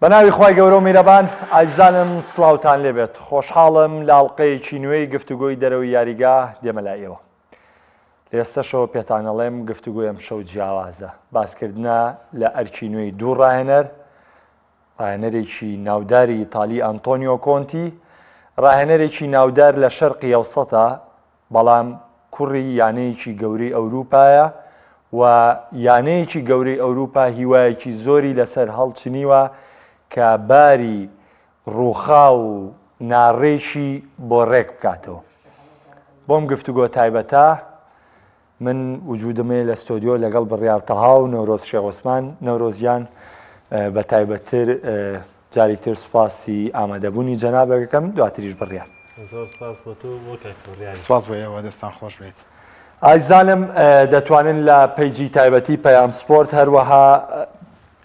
بە ناوی خوای گەورە و میرەبان ئازیزانم سڵاوتان لێبێت خۆشحاڵم لە ئەڵقەیەکی نوێی گفتوگۆی دەرەوەی یاریگا دێمە لای ئێوە لە ئێستەشەوە پێتان ئەڵێم گفتوگۆی ئەمشەو جیاوازە باسکردنە لە ئەرکی نوێی دوو ڕاهێنەر ڕاهێنەرێکی ناوداری ئیتالی ئەنتۆنیۆ کۆنتی ڕاهێنەرێکی ناودار لە شەرقی ئەوسەتە بەڵام کوڕی یانەیەکی گەورەی ئەوروپایە و یانەیەکی گەورەی ئەوروپا هیوایەکی زۆری لەسەر هەڵچنیوە کە باری ڕووخاو و ناڕێکی بۆ ڕێک بکاتەوە. بۆم گفتوگۆ تایبەتە من وجودم هەیە لە ستۆدیۆ لەگەڵ بڕیار تەها و نەورۆز شێخ عوسمان. نەورۆز گیان بە تایبەتتر جارێکتر سوپاسی ئامادەبوونی جەنابەکەم دواتریش بڕیار. زۆر سپاس بۆ تۆ بۆ کاک بڕیار. سپاس بۆ ئێوە دەستان خۆش بێت. ئازیزانم دەتوانن لە page ی تایبەتی پەیام سپۆرت هەروەها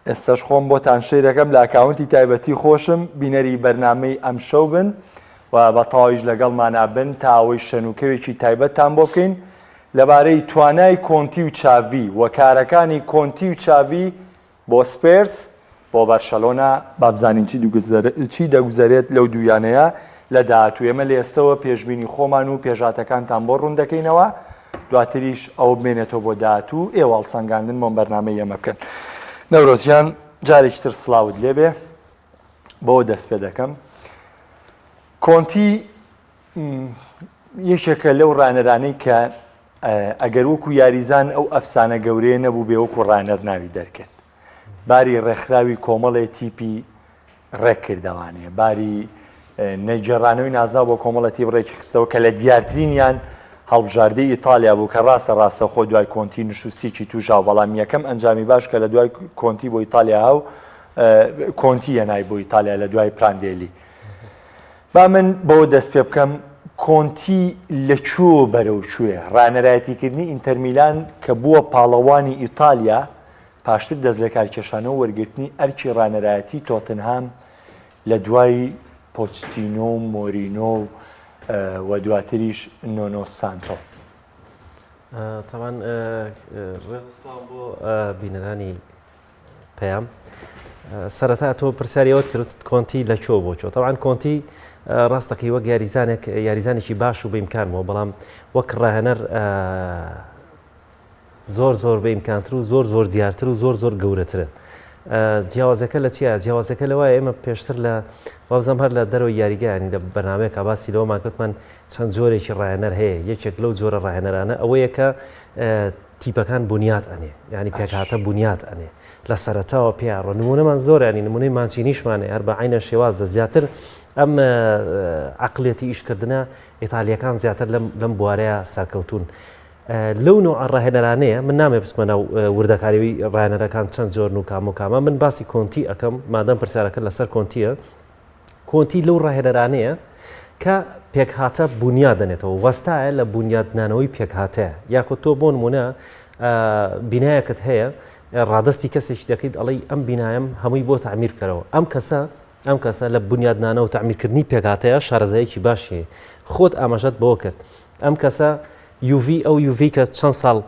ئێستەش خۆم بۆتان share ئەکەم لە account ی تایبەتی خۆشم بینەری بەرنامەی ئەمشەو بن و بە تەواویش لەگەڵمانا بن تا ئەوەی شەنوکەوێکی تایبەتتان بۆ بکەین لەبارەی توانای کۆنتی و چاڤی و کارەکانی کۆنتی و چاڤی بۆ سپێرس بۆ بەرشەلۆنە با بزانین چی دەگوزەرێت لەو دوو یانەیە لە داهاتوو ئێمە لە ئێستەوە پێشبینی خۆمان و پێشهاتەکانتان بۆ ڕوون دەکەینەوە دواتریش ئەوە بمێنێتەوە بۆ داهاتوو ئێوە هەڵسەنگاندن بۆم بەرنامەی ئێمە بکەن. نەورۆز گیان جارێکی تر سڵاوت لێبێ بەوە دەست پێ دەکەم کۆنتی یەکێکە لەو ڕانەرانەی کە ئەگەر وەکو یاریزان ئەو ئەفسانە گەورەیە نەبوو بێ وەکو ڕانەر ناوی دەرکرد باری ڕێکخراوی کۆمەڵێ تیپی ڕێک کردەوانێ باری نەگێڕانەوەی نازناو بۆ کۆمەڵە تیپ ڕێکی خستەوە کە لە دیارترینیان هەڵبژاردەی ئیتالیا بوو کە ڕاستە ڕاستەوخۆ دوای کۆنتی نشوستیکی توژاو بەڵام یەکەم ئەنجامی باش کە لە دوای کۆنتی بۆ ئیتالیا هاو کۆنتی هێنای بۆ ئیتالیا لە دوای پراندێلی با من بەوە دەست پێ بکەم کۆنتی لە کوێوە بەرەو کوێ ڕانەرایەتیکردنی ئینتەرمیلان کە بووە پاڵەوانی ئیتالیا پاشتر دەستلەکارکێشانەوە و وەرگرتنی ئەرکی ڕانەرایەتی تۆتنهام لە دوای پۆچتینۆ و مۆرینۆ و دواتریش نۆنۆ سانتۆ. تەبعەن ڕێز و سڵاو بۆ بینەرانی پەیام. سەرەتا تۆ پرسیاری ئەوەت کرد کۆنتی لە کوێ بۆ کوێ؟ تەبعەن کۆنتی ڕاستەکەی وەک یاریزانێک یاریزانێکی باش و بەئیمکان بووە بەڵام وەک ڕاهێنەر زۆر زۆر بە ئیمکانتر و زۆر زۆر دیارتر و زۆر زۆر گەورەترە. جیاوازەکە لە چیە؟ جیاوازەکە لەوایە ئێمە پێشتر لە وابزانم هەر لە دەرەوەی یاریگا یانی لە بەرنامەیەکا باسی لەوەمان کرد من چەند جۆرێکی ڕاهێنەر هەیە یەکێک لەو جۆرە ڕاهێنەرانە ئەوەیە کە تیپەکان بنیات ئەنێ یانی پێکهاتە بنیات ئەنێ لە سەرەتاوە پێیان ڕۆ نمونەمان زۆر ینی نمونەی مانچینیشمان هەر بە عینە شێوازە زیاتر ئەم عقلێتی ئیشکردنە ئیتالیەکان زیاتر لەم بوارەیە سەرکەوتون لەو نەوعە ڕاهێنەرانەیە، من نامەوێ بچمە ناو وردەکاریی ڕاهێنەرەکان چەند جۆرن و کامە و کامە، من باسی کۆنتی ئەکەم، مادام پرسیارەکەت لەسەر کۆنتییە، کۆنتی لەو ڕاهێنەرانەیە کە پێکهاتە بونیاد دەنێتەوە، وەستایە لە بونیادنانەوەی پێکهاتەیە، یاخود تۆ بۆ نموونە بینایەکت هەیە ڕادەستی کەسێکی دەکەیت ئەڵێی ئەم بینایەم هەمووی بۆ تەعمیر بکەرەوە، ئەم کەسە ئەم کەسە لە بونیادنانەوە و تەعمیرکردنی پێکهاتەیە شارەزاییەکی باشی هەیە، خۆت ئاماژەت بەوە کرد ئەم کەسە یوڤی ئەو یوڤی کە چەند ساڵ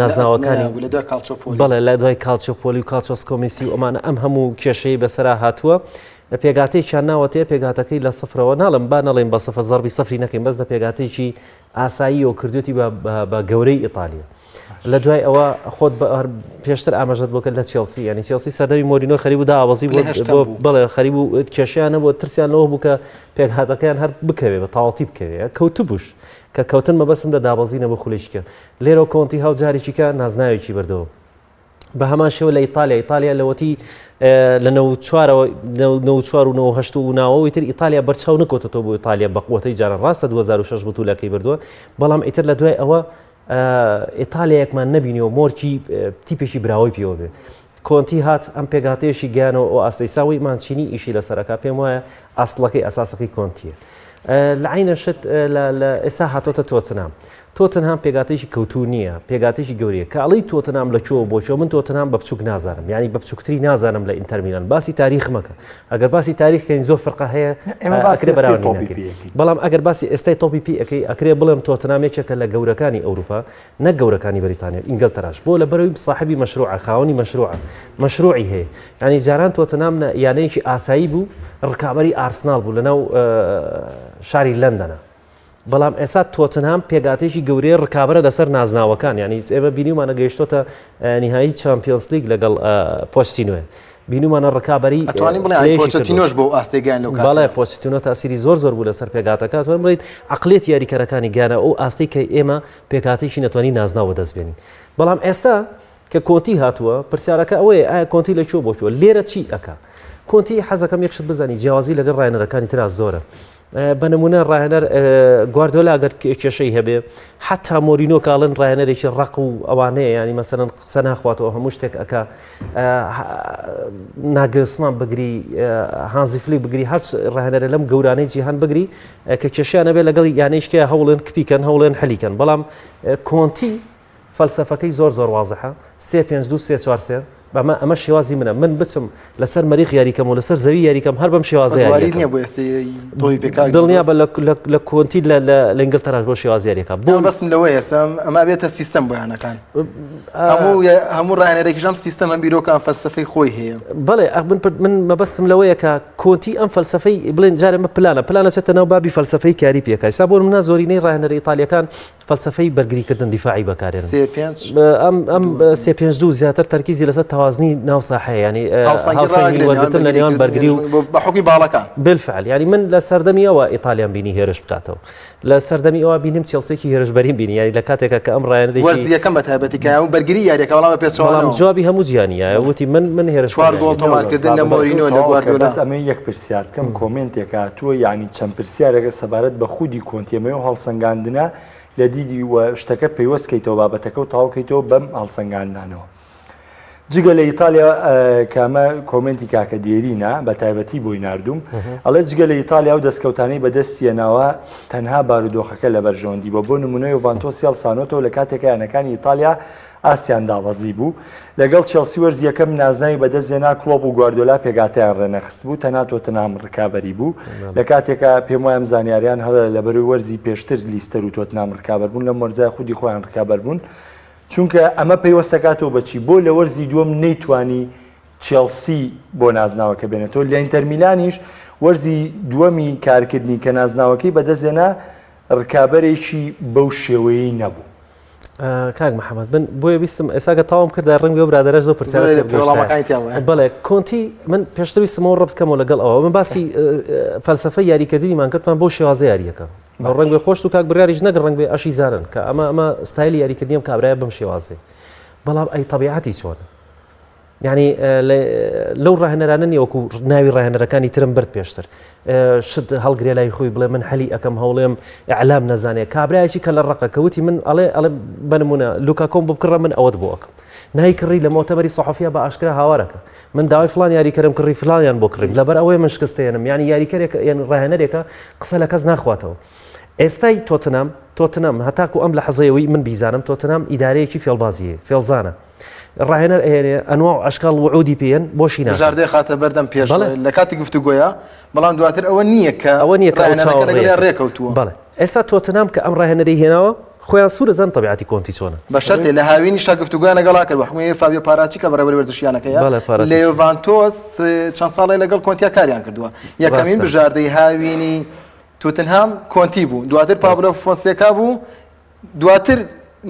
نازناوەکانی بەڵێ لە دوای کاڵچۆپۆلی و کاڵچۆسکۆمیسی و ئەمانە ئەم هەموو کێشەی بەسەرا هاتووە لە پێگاتێکیان ناوەتەیە پێگاتەکەی لە سفرەوە ناڵم با نەڵێن بە سفر زەربی سفری نەکەین بەس لە پێگاتێکی ئاساییەوە کردوێتی بە گەورەی ئیتالیا. لە دوای ئەوە خۆت پێشتر ئاماژەت بۆ کرد لە چێڵسی ینی چێڵسی سەردەمی مۆرینۆ خەریب و داوەزی بۆ بەڵێ خەریب و کێشیان نەبوو ترسیان لەوە بوو کە پێکهاتەکەیان هەر بکەوێ بە تەواوەتی بکەوێ کەوتبووش کە کەوتن مەبەستم لە دابەزینە بۆ خولێکی کە لێرەوە کۆنتی هاو جارێکی کە نازناوێکی بردەوە بە هەمان شێوە لە ئیتالیا ئیتالیا لەوەتی لە 94ەوە 94 و 98 و ناوەوەی تر ئیتالیا بەرچاو نکەوتەوە بۆ ئیتالیا بە قوتەی جاران ڕاستە 2006 بتولەکەی بردووە بەڵام ئیتر لە دوای ئەوە ئیتالیایەکمان نەبینیوە مۆرکی تیپێکی براوەی پێوە بێ. کۆنتی هات ئەم پێکهاتەیەشی گەیانەوە ئەو ئاستەی ساوی مانچینی ئیشی لەسەرەکە پێم وایە ئەسڵەکەی ئەساسەکەی کۆنتیە. لە عینە شت لە ئێستا هاتۆتە تۆتنام. تۆتنهام پێکهاتەیەکی کەوتوو نییە، پێکهاتەیەکی گەورەیە. کە ئەڵێی تۆتنهام لە کوێوە بۆ کوێ، من تۆتنهام بە بچووک نازانم، یانی بە بچووکتری نازانم لە ئینتەر میلان. باسی تاریخ مەکە. ئەگەر باسی تاریخ کەین زۆر فرقە هەیە، ئێمە باسی ئەکرێ ئێستای بەراوردی تۆپی نەکەین. پێ ئەکەین. بەڵام ئەگەر باسی ئێستای تۆپی پێ ئەکەی، ئەکرێ بڵێم تۆتنهام یەکێکە لە گەورەکانی ئەوروپا، نەک گەورەکانی بەریتانیا، ئینگلتەراش. بۆ؟ لەبەرئەوەی ساحێبی مەشروعە، خاوەنی مەشروعە، مەشروعی هەیە. یانی جاران تۆتنهام یانەیەکی ئاسایی بوو، ڕکابەری ئارسناڵ بوو لەناو شاری لەندەنا. بەڵام ئێستا تۆتنهام پێکهاتەیەکی گەورەیە ڕکابەرە لەسەر نازناوەکان یانی ئێمە بینیومانە گەیشتۆتە نیهایی چامپیۆنس لیگ لەگەڵ پۆچتینۆ بینیومانە ڕکابەری ئەتوانین بڵێن پلەیەکی پۆچتینۆش کردووە. بەو ئاستەی گەیان لەو کاتەیا. بەڵێ پۆچتینۆ تاسیری زۆر زۆر بوو لەسەر پێکهاتەکە ئەتوانین بڵێین عەقڵیەتی یاریکەرەکانی گەیانە ئەو ئاستەی کە ئێمە پێکهاتەیەکی نەتوانی نازناو بەدەست بێنین بەڵام ئێستا کە کۆنتی هاتووە پرسیارەکە ئەوەیە ئایا کۆنتی لە کوێ بۆ کوێ لێرە چی ئەکا کۆنتی حەزەکەم یەک شت بزانی جیاوازی لەگەڵ ڕاهێنەرەکانی ترا زۆرە بە نمونە ڕاهێنەر گواردۆلا گەر کێشەی هەبێ حتا مۆرینۆ کاڵن ڕاهێنەرێکی ڕق و ئەوانەیە ینی مەسەرەن قسە ناخواتەوە هەموو شتێک ئەک ناگلسمان بگری هانزی فلیک بگری هەرچ ڕاهێنەرە لەم گەورانەی جیهان بگری کە کێشیان نەبێت لەگەڵ یانەیشکە هەوڵێن کپیکەن هەوڵێن حلیکەن بەڵام کۆنتی فەلسەفەکەی زۆر زۆر وازحە سێ پێنج دوو سێ چوار سێ بەمە ئەمە شێوازی منە من بچم لەسەر مەریخ یاریکەم و لەسەر زەوی یاریکەم هەر بەم شێوازە بەس یاریەکەم نییە بۆ ئێستا تۆی پێ کاک دڵنیا بە دڵنیا لە لە لە کۆنتی لە لە لە ئینگلتەراش بۆ شێواز یاریەکە بۆ بەسم لەوەیە ئێستا ئەمە بێتە سیستەم بۆ یانەکان هەموو هەموو ڕاهێنەرێکیش ئەم سیستەم ئەم بیرۆکە ئەم فەلسەفەی خۆی هەیە. بەڵێ ئەخ من من مەبەستم لەوەیە کە کۆنتی ئەم فەلسەفەی بڵێن جارێ ئەمە پلانە پلانە چێتە ناو بابی فەلسەفەی کاری پێکا ئێستا بۆ نمونە زۆرینەی ڕاهێنەرە ئیتالیەکان فەلسەفەی بەرگریکردن دیفاعی بەکارێنن. سێ پێنج ئەم ئەم سێ پێنج دوو زیاتر تەرکیزی لەسەر تەوازنی ناو ساحەیە یانی هاوسەنگی هاوسەنگی ڕاگرن نێوان وەرگرتن لە نێوان بەرگریکردن بەرگری و بە حوکمی باڵەکان. بالفعل یانی من لە سەردەمی ئەوە ئیتالیام بینی هێرش بکاتەوە لە سەردەمی ئەوە بینیم چێڵسێکی هێرشبەریم بینی یانی لە کاتێکا کە ئەم ڕایەنەرێکی وەرزی یەکەم بە تایبەتی کە ئەو بەرگری یاریەکە بەڵام بە بەڵام پێچەوانەوە جوابی هەموو جیهانی یایە وتی من من هێرشبەر چوار گۆڵ یاریەکەم. تۆمارکردن لە مۆرینۆ لە تەواو کە گواردیۆلا. بەس ئەمەوێ یەک پرسیار بکەم کۆمێنتێک هاتووە یانی چەند پرسیارێکە سەبارەت بە خودی کۆنتی ئەمەوێ ئەو هەڵسەنگاندنە لە دیدی و شتەکە پەیوەست کەیتەوە بابەتەکە و تەواو کەیتەوە بەم هەڵسەنگاندنانەوە. جگە لە ئیتالیا کە ئەمە کۆمێنتی کاکە دێرینە بە تایبەتی بۆی ناردووم ئەڵێ جگە لە ئیتالیا و دەستکەوتانەی بەدەستیەناوە تەنها بارودۆخەکە لە بەرژەوەندی بۆ بۆ نمونە یۆڤانتۆس هەڵسانۆتەوە لە کاتێکە یانەکانی ئیتالیا ئاستیان دابەزی بوو لەگەڵ چێڵسی وەرزی یەکەم نازناوی بەدەستهێنا کڵۆپ و گواردیۆلا پێکهاتەیان ڕێنەخستبوو تەنها تۆتنهام ڕکابەری بوو لە کاتێکا پێم وایە ئەم زانیاریان هەڵە لەبەروی وەرزی پێشتر لیستەر و تۆتنهام ڕکابەر بوون لەم وەرزە خودی خۆیان ڕکابەر بوون چونکە ئەمە پەیوەستەکاتەوە بە چی بۆ لە وەرزی دووەم نەیتوانی چێڵسی بۆ نازناوەکە بێنێتەوە لە ئینتەرمیلانیش وەرزی دووەمی کارکردنی کە نازناوەکەی بەدەستهێنا ڕکابەرێکی بەو شێوەیەی نەبوو. کاک محەممەد من بۆیە ویستم ئێستا کە تەواوم کرد ڕەنگ بێ برادەرەش زۆر پرسیارە زۆر تێبگەیشتایە. وەڵامەکانی تیا بوو. بەڵێ کۆنتی من پێشتر ویستمەوە ڕەبت بکەمەوە لەگەڵ ئەوە من باسی فەلسەفەی یاریکردنیمان کردمان بۆ شێوازە یاریەکە ئەو ڕەنگ بێ خۆشت و کاک بڕیاریش نەک ڕەنگ بێ ئەشی زانن کە ئەمە ئەمە ستایلی یاریکردنی ئەم کابرایە بەم شێوازەیە بەڵام ئەی تەبیعەتی چۆنە یانی لەو ڕاهێنەرانە نیە وەکو ناوی ڕاهێنەرەکانی ترم برد پێشتر شت هەڵگرێ لای خۆی بڵێ من حەلی ئەەکەم هەوڵێم ئەعلام نەزانێ کابراایکی کە لە ڕقە کەوتی من ئەڵێ ئەڵێ بنمونە لوکاکۆم بکڕە من ئەوەت بۆ ئەەکەم نایکڕی لە مۆتەمەری سەحفیا بە ئاشکرا هاوارەکە من داوای فلان یاریکەرم کڕی فلانیان بۆ کڕیم لەبەر ئەوەی من شکستێنم یعنی یاریکەرێک یان ڕاهێنەرێکە قسە لە کەس ناخواتەوە ئێستای تۆتنام تۆتنام هەتاکو ئەم لە حەزەیەوەی من بیزانم تۆتنام ئیدارەیەکی فێڵبازیە فێڵزانە ڕاهێنەر ئەهێنێ ئەنواع و ئەشکاڵ وعودی پێیەن بۆشی ناکەن. بژاردەی خاتە بەردەم پێش بەڵێ. لە کاتی گفتوگۆیا، بەڵام دواتر ئەوە نییە کە ئەوە نییە کە ئەو ڕاهێنەرەکە چاوەڕێیەکە. لەگەڵیا ڕێکەوتووە. بەڵێ. ئێستا تۆتنهام کە ئەم ڕاهێنەرەی هێناوە، خۆیان سوورە زانن تەبیعەتی کۆنتی چۆنە. بە شەرتێ لە هاوینیشا گفتوگۆیان لەگەڵا کرد، بە حوکمی فابیۆ پاراچی کە بەڕێوەبەری وەرزشی یانەکەیە، بەڵێ لە پاراتیچی. یۆڤانتۆس چەند ساڵێ لەگەڵ کۆنتیا کاریان کردووە. یەکەمین ڕاستە. بژاردەی هاوینی توتنهام کۆنتی بوو، دواتر پابلۆ ڕاستە. فۆنسێکا بوو، دواتر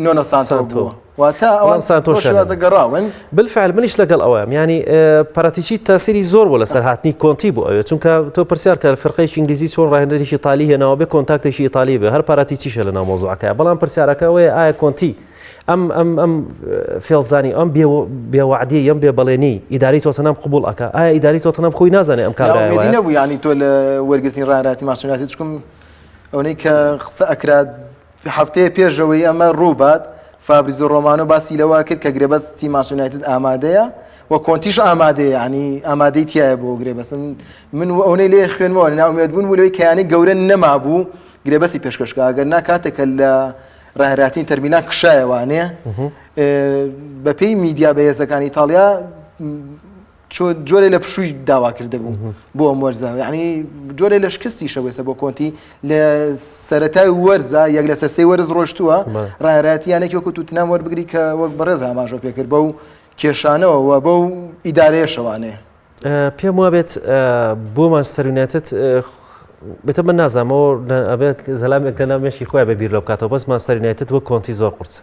نۆنۆ سانتۆ سانتۆ. بووە واتە ئەوان بەڵام سانتۆ بەو شێوازە شەنە. گەڕاون. بالفعل منیش لەگەڵ ئەوەم یانی پاراتیچی تاسیری زۆر بوو لەسەر هاتنی کۆنتی بۆ ئەوێ چونکە تۆ پرسیار کە فرقەیەکی ئینگلیزی چۆن ڕاهێنەرێکی ئیتالی هێناوە بێ کۆنتاکتێکی ئیتالی بێ هەر پاراتیچیشە لەناو مەوزوعەکەیا بەڵام پرسیارەکە ئەوەیە ئایا کۆنتی ئەم ئەم ئەم فێڵزانی ئەم بێ بێوەعدی ئەم بێ بەڵێنی ئیدارەی تۆتنهام قبوڵ ئەکا ئایا ئیدارەی تۆتنهام خۆی نازانێ ئەم کابرایە نائومێدی وایە نەبوو یانی تۆ لە وەرگرتنی ڕاهێنەرایەتی مانچستەر یونایتد چونکم ئەونەی کە قسە ئەکرا هەفتەیە پێش ئەوەی ئەمە ڕووبات، فابریزۆ ڕۆمانۆ باسی لەوە کرد کە گرێبەستی مانچستەر یونایتد ئامادەیە و کۆنتیش ئامادەیە، یانی ئامادەی تیایە بۆ گرێبەست. من و ئەونەی لێ خوێنمەوە نائومێدبوون بوو لەوەی کە یانەی گەورە نەمابوو گرێبەستی پێشکەش بکا، ئەگەر نا کاتێک کە لە ڕاهێنەرایەتی ئینتەر میلان کشایەوانێ بەپێی میدیا بەهێزەکانی ئیتاڵیا جۆرێ لە پشووی داوا کردبوو بۆ ئەم وەرزە یعنی جۆرێ لە شکستی شەوێسە بۆ کۆنتی لە سەرەتای وەرزە یەک لەسەر سێ وەرز ڕۆشتووە ڕاهێنەرایەتی یانێکی وەکو توتنام وەربگری کە وەک بەڕێز ئاماژە پێکرد بەو کێشانەوە و بەو ئیدارەیەشەوانێ. پێم وابێت بۆ مانچستەر یونایتد بێتە من نازانمەوە ئەبێ زەلامێک لە ناو مێشکی خۆیان بە بیر لەو بکاتەوە بەس مانچستەر یونایتد وەک کۆنتی زۆر قورسە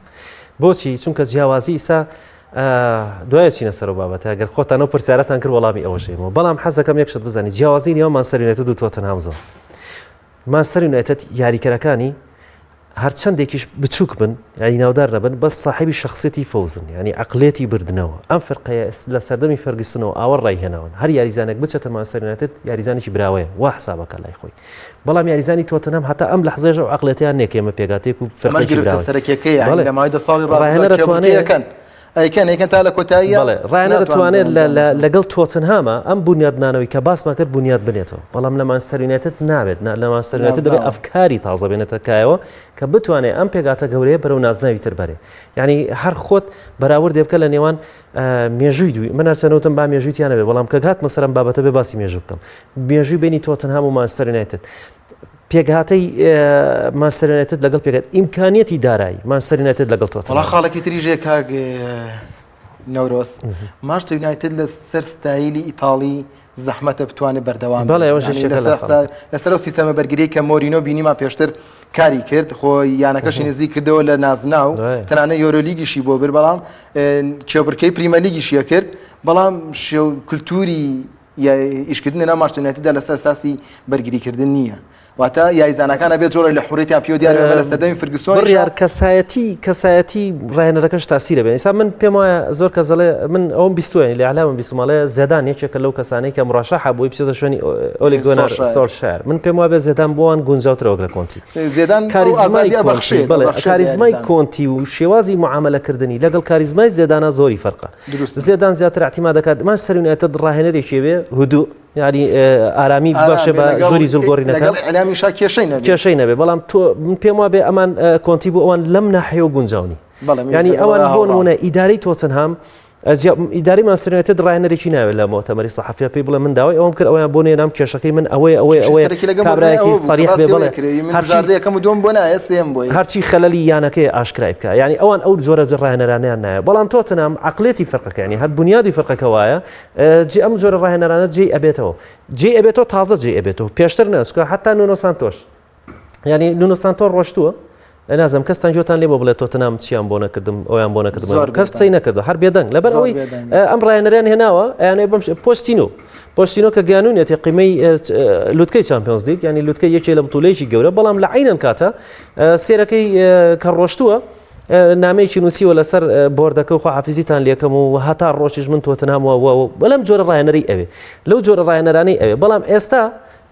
بۆچی چونکە جیاوازی ئیسا دوایە چینە سەر بابەتە گەر خۆتان ئەو پرسیارەتان کرد وەڵامی ئەوەشەیمەوە بەڵام حەزەکەم یەک شت بزانی جیاوازی نێوان مانچستەر یونایتد و تۆتنهام زۆر مانچستەر یونایتد یاریکەرەکانی هەرچەندێکیش بچوک بن یانی ناودار نەبن بەس ساحێبی شەخسیەتی فەوزن یانی عەقلێتی بردنەوە ئەم فرقەیە لە سەردەمی فەرگسنەوە ئاوە ڕای هێناون هەر یاریزانێک بچێتە مانچستەر یونایتد یاریزانێکی براوەیە وا حسابەکە لای خۆی بەڵام یاریزانی تۆتنهام هەتا ئەم لەحزەیەش ئەو عەقلێتیان نییە کە ئێمە پێکهاتەیەک و ئەمەش فرقەیەکی گرفتە براوەین سەرەکیەکەیە یانی بەڵێ لە ماوەی دە ساڵی ڕابردوودا ڕاهێنەر کێبڕکێ ئەتوانێ ئەکەن ئەیکەن ئەیکەن تا لە کۆتاییە بەڵێ ڕاهێنەر ناتوانن ئەتوانێت لە بەرەنجام لە بکەن. لەگەڵ تۆتنهاما ئەم بونیادنانەوەی کە باسمان کرد بونیاد بنێتەوە بەڵام لە مانچستەر یونایتد نابێت نا لە مانچستەر یونایتد دەبێت نازناوە. ئەفکاری تازە بێنێتە کایەوە کە بتوانێت ئەم پێکهاتە گەورەیە بەرەو نازناوی تر بەرێ یعنی هەر خۆت بەراوردێ بکە لە نێوان مێژووی دووی من هەرچەند وتم با مێژووی تیا نەبێ بەڵام کە هاتمە سەر ئەم بابەتە بێ باسی مێژوو بکەم مێژووی بینی تۆتنهام و مانچستەر یونایتد پێکهاتەی مانچستەر یونایتد لەگەڵ پێکهات ئیمکانیەتی دارایی مانچستەر یونایتد لەگەڵ وەڵا تۆتنهام. خاڵێکی تریش هەیە کاک نەورۆز مانچستەر یونایتد لەسەر ستایلی ئیتاڵی زەحمەتە بتوانێت بەردەوام بەڵێ ئەوەش یەکێکە لە خاڵەکان. لەسەر ئەو سیستەمە بەرگریەی کە مۆرینۆ بینیمان پێشتر کاری کرد خۆ یانەکەشی نزیک کردەوە لە نازناو تەنانەت یۆرۆلیگیشی بۆ برد بەڵام کێبڕکێی پریمەرلیگیشی کرد بەڵام شێو کلتوری ئیشکردن لەناو مانچستەر یونایتددا لەسەر ئەساسی بەرگریکردن نییە. واتە یاریزانەکان ئەبێت جۆرێک لە حوڕیەتیان پێوە دیار بێت لە سەردەمی فرگسۆنیشا. بڕیار کەسایەتی کەسایەتی ڕاهێنەرەکەش تاسیرە بێ ئیسا من پێم وایە زۆر کەس دەڵێ من ئەوم بیستووە لە ئیعلامم بیستوومە ئەڵێ زێدان یەکێکە لەو کەسانەی کە مڕەشەحە بۆی بچێتە شوێنی ئۆلی گۆنار سۆلشایەر من پێم وابێ زێدان بۆ وان گونجاوترە وەک لە کۆنتی زێدان ئەو کاریزمای ئازادیە کۆنتی ئەبەخشێت بەڵێ ئەبەخشێت بە کاریزمای یاریزان. کۆنتی و شێوازی معامەلەکردنی لەگەڵ کاریزمای زێدانا زۆری فەرقە دروستە. زێدان زیاتر اعتیماد دەکات مانچستەر یونایتد ڕاهێنەرێکی بێ هدوء یاری ئارامی ببەخشێ بە ژووری جلگۆڕینەکان لەگەڵ ئیعلامیشا کێشەی نەبێ کێشەی نەبێ بەڵام تۆ من پێم وابێ ئەمان کۆنتی بۆ ئەوان لەم ناحیەوە گونجاو نین یانی ئەوان بۆ نمونە ئیدارەی تۆتنهام ئیداری مانچستەر یونایتد ڕاهێنەرێکی ناوێت لە مۆتەمەری سەحەفیا پێی بڵێ من داوای ئەوەم کرد ئەویان بۆ نێنام کێشەکەی من ئەوەیە ئەوەیە ئەوەیە کابراایەکی سەریح بێ بڵێ هەرچی دوم بۆ نایە سێم بۆی هەرچی خەلەلی یانەکەی ئاشکرای بکە یعنی ئەوان ئەو جۆرە ڕاهێنەرانیان نایە بەڵام تۆتنهام عقلێتی فرقەکە ینی هەر بنیادی فرقەکە وایە جێ ئەم جۆرە ڕاهێنەرانە جێی ئەبێتەوە جێی ئەبێتەوە تازە جێی ئەبێتەوە پێشتر نا چونکە حتا نونۆ سانتۆش یعنی نونۆ سانتۆ ڕۆشتووە نازم کەستان گوێتان لێ بۆ بڵێ تۆتنام چیان بۆ نەکردم ئەویان بۆ نەکردم کەس قسەی نەکردو هەر بێدەنگ لەبەر ئەوەی ئەم ڕاهێنەریان هێناوە ئەیانێ بەم پۆچتینۆ پۆچتینۆ کە گەیانونیەتی قیمەی لوتکەی چامپیۆنز لیگ ینی لوتکەی یەکێ لە بتولەیەکی گەورە بەڵام لە عینەن کاتە سێرەکەی کە ڕۆشتووە نامەیەکی نووسیوە لەسەر بۆردەکە و خواحافیزیتان لێکەم و هەتا ڕۆژیش من تۆتنهام وە وە لەم جۆرە ڕاهێنەری ئەوێ لەو جۆرە ڕاهێنەرانەی ئەوێ بەڵام ئێستا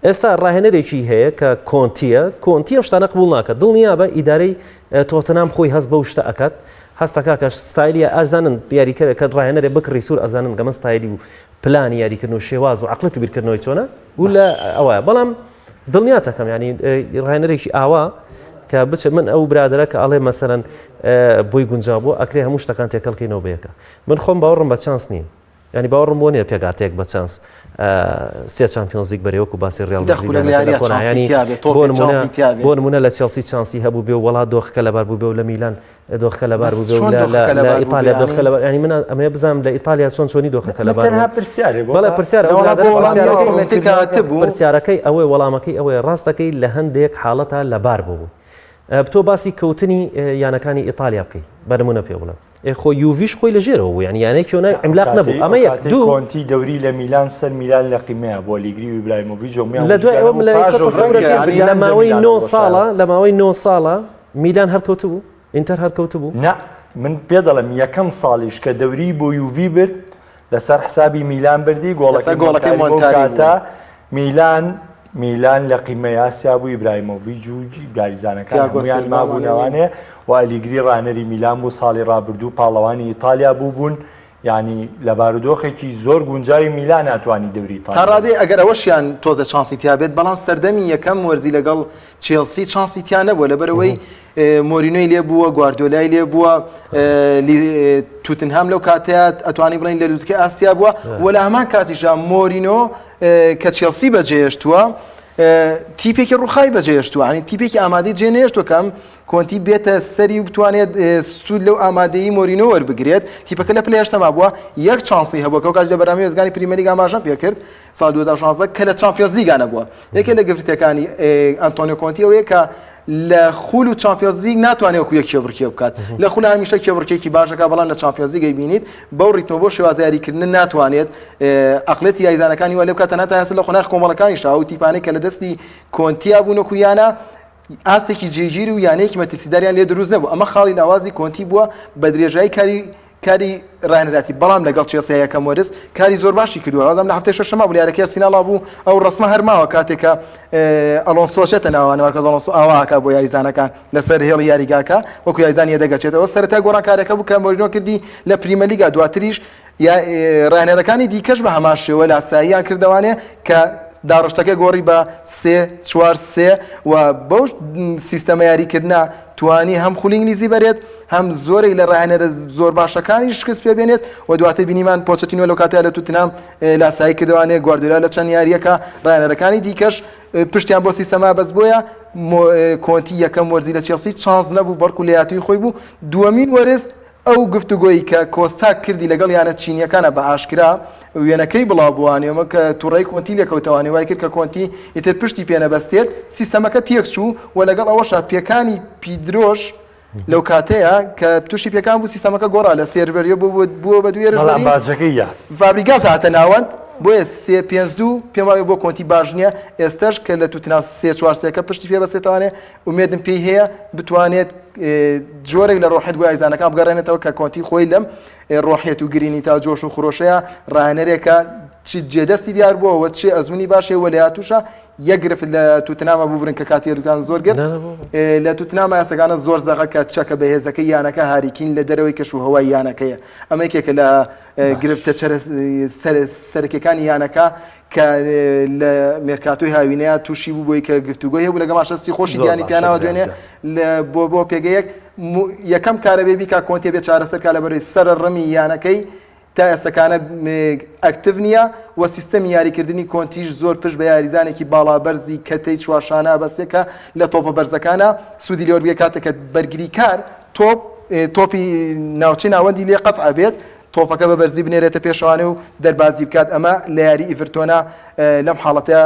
ئێستا ڕاهێنەرێکی هەیە کە کۆنتیە کۆنتی ئەم شتانە قبوڵ ناکات دڵنیابە ئیدارەی تۆتنهام خۆی هەست بەو شتە ئەکات هەستەکا کە ستایلی ئازانن یاریکەرە کە ڕاهێنەرێ بکڕی سوور ئەزانن گەمە ستایلی و پلانی یاریکردن و شێواز و عقلەت و بیرکردنەوەی چۆنە و لە ئەوە بەڵام دڵنیاتەکەم ینی ڕاهێنەرێکی ئاوا کە بچێت من ئەو برادرە کە ئەڵێ مەسەرەن بۆی گونجا بوو ئەکرێ هەموو شتەکان تێکەڵکەینەوە بەیەکە من خۆم باوەڕم بە چانس نییە ینی باوەڕم بۆ نییە پێکاتێک بە چانس سێ چامپیۆنزیک بەرێ وەکو باسی ڕیال بۆ نمونە لە چێڵسی چانسی هەبوو بێ وڵات دۆخەکە لەبار بوو بێ و لە میلان دۆخەکە لەبار بوو بێ و لە ئیتالیا دۆخەکە لەبار یانی من ئەمەیە بزانم لە ئیتالیا چۆن چۆنی دۆخەکە لەبار تەنها پرسیارێ بۆ بەڵێ پرسیارە وەڵا بۆ وەڵامی ئەو کۆمێنتەی کە هاتبوو پرسیارەکەی ئەوەیە وەڵامەکەی ئەوەیە ڕاستەکەی لە هەندێک حاڵەتا لەبار بوو تۆ باسی کەوتنی یانەکانی ئیتالیا بکەی بە نمونە پێ بڵێم ئێ خۆ یوڤیش خۆی لە ژێرەوە بوو یانی یانەیەکی ناوی عیملاق نەبوو ئەمە یەک دوو کۆنتی دەوری لە میلان سەر میلان لە قیمەیە بۆ ئەلیگری و ئیبراهیمۆڤیچ و لە دوای ئەوە لە تەسەورەکەی لە ماوەی نۆ ساڵە لە ماوەی نۆ ساڵە میلان هەر کەوتبوو ئینتەر هەر کەوتبوو؟ نا من پێ دەڵێم یەکەم ساڵیش کە دەوری بۆ یوڤی برد لەسەر حسابی میلان بردی گۆڵەکەی گۆڵەکەی مۆنتاری بوو میلان میلان لە قیمەی ئاسیا بوو ئیبراهیمۆڤیج و یاریزانەکان هەموویان مابوونەوانێ و ئەلیگری ڕانەری میلان بوو ساڵی ڕابردوو پاڵەوانی ئیتالیا بوو بوون. یانی لە بارودۆخێکی زۆر گونجاوی میلانا توانی دەوری تا ڕادەیەک ئەگەر ئەوەشیان تۆزێ چانسی تیا بێت بەڵام سەردەمی یەکەم وەرزی لەگەڵ چێڵسی چانسی تیا نەبووە لەبەرئەوەی مۆرینۆی لێ بووە گواردیۆلای لێ بووە توتنهام لەو کاتەیە ئەتوانی بڵین لە لوتکە ئاستیا بووە و لە هەمان کاتیشا مۆرینۆ کە چێڵسی بەجێهێشتووە تیپێکی ڕوخای بەجێهێشتووە ینی تیپێکی ئامادەی جێنێشتوە کەم کۆنتی بێتە سەری و بتوانێت سوود لەو ئامادەیی مۆرینۆ وەربگرێت، تیپەکە لە پلەی هەشتەما بووە، یەک چانسی هەبووە کە ئەوکاتیش لە بەرامەی وێستگانی پریمەرلیگ ئاماژەم پێکرد ساڵ 2016 کە لە چامپیۆنزلیگا نەبووە. یەکێک لە گرفتەکانی ئەنتۆنیۆ کۆنتی ئەوەیە کە لە خول و چامپیۆنزلیگ ناتوانێت وەکو یەک کێبڕکێ بکات. لە خول هەمیشە کێبڕکێکی باش دەکات، بەڵام لە چامپیۆنزلیگ ئەیبینیت بەو ڕیتمە بەو شێوازە یاریکردنە ناتوانێت ئەقڵێتی یاریزانەکانی وا لێ بکات تەنها تا ئێستا لە قۆناغی کۆمەڵەکانیشا ئەو تیپانەی کە لە دەستی کۆنتیا بوون وەکو یانە ئاستێکی جێگیر و یانەیەکی مەترسیداریان لێ دروست نەبوو، ئەمە خاڵی لاوازی کۆنتی بووە بە درێژایی کاری کاری راهێنەراتی، بەڵام لەگەڵ چێڵسیا یەکەم وەرز کاری زۆر باشی کردووە، وازم لە هەفتەی شەشەما بوو لە یاریەکەی ئەرسیناڵا بوو، ئەو ڕەسمە هەر ماوە کاتێک کە ئەلۆنسۆ چێتە ناوانە، مارکۆس ئەلۆنسۆ ئاوا ئەکا بۆ یاریزانەکان لەسەر هێڵی یاریگاکە وەکو یاریزان یەدەگ ئەچێتەوە، سەرەتای گۆڕانکاریەکە بوو کە مۆرینۆ کردی لە پریمەرلیگا، دواتریش راهێنەرەکانی دیکەش بە هەمان شێوە لاساییان کردەوانێ کە داڕشتەکە گۆڕی بە سێ چوار سێ و بەو سیستەمە یاریکردنە توانی هەم خولی ئینگلیزی بەرێت هەم زۆرێک لە راهێنەرە زۆر باشەکانی شکست پێ بێنێت و دواتر بینیمان پۆچەتینۆ لەو کاتەیا لە توتنهام لاسایی کردەوانێ گواردیۆلا لە چەند یارییەکە راهێنەرەکانی دیکەش پشتیان بۆ سیستەما بەس بۆیە کۆنتی یەکەم وەرزی لە چێڵسی چانس نەبوو بەڵکو لێهاتووی خۆی بوو دووەمین وەرز ئەو گفتوگۆی کە کۆستا کردی لەگەڵ یانە چینیەکانە بە ئاشکرا وێنەکەی بڵاو بووانێ و کە توڕەی کۆنتی لێکەوتەوانێ وای کرد کە کۆنتی ئیتر پشتی پێ نەبەستێت سیستەمەکە تێکچوو و لەگەڵ ئەوەشا پێکانی پیدرۆش لەو کاتەیە کە تووشی پێکان بوو سیستەمەکە گۆڕا لە سێرڤەریە بوو بووە بە دوو بەڵام هێرشبەری باجەکەی یا. فابریگاس هاتە ناوەند بۆیە سێ پێنج دوو پێم وابێ بۆ کۆنتی باش نییە ئێستەش کە لە توتنهام سێ چوار سێکە پشتی پێ بەستێتەوانێ ئومێدم پێی هەیە بتوانێت جۆرێک لە ڕۆحیەت بۆ یاریزانەکان بگەڕێنێتەوە کە کۆنتی خۆی لەم ڕۆحیەت و گرینیتا و جۆش و خرۆشەیە ڕاهێنەرێکە چ جێدەستی دیار بووە و چ ئەزموونی باش هەیە و لێهاتووشە یەک گرفت لە توتنامە ببورن کە کاتی هەردووکتان زۆر گرت لە توتنامە یاسەکانە زۆر زەقە کە چەکە بەهێزەکەی یانەکە هاریکین لە دەرەوەی کەش و هەوای یانەکەیە ئەمە یەکێکە لە گرفتە سەرەکیەکانی یانەکە کە لە مێرکاتۆی هاوینەیە تووشی بوو بۆی کە گفتوگۆی هەبوو لەگەڵ مانچستەر خۆشی دیانی پیانەوە دوێنێ بۆ بۆ پێگەیەک یەکەم کارە بێ بیکا کۆنتێ بێ چارەسەر کا لە بەرەی سەر ڕمی یانەکەی تا ئێستەکانە active نییە و سیستەمی یاریکردنی کۆنتیش زۆر پشت بە یاریزانێکی باڵا بەرزی کەتەی چوارشانە بەستێ کە لە تۆپە بەرزەکانە سوودی لێوەربگرێ کاتێک کە بەرگریکار تۆپ تۆپی ناوچەی ناوەندی لێ قەتع بێت تۆپەکە بە بەرزی بنێرێتە پێشەوانێ و دەربازی بکات، ئەمە لە یاری ئیڤرتۆنا لەم حاڵەتە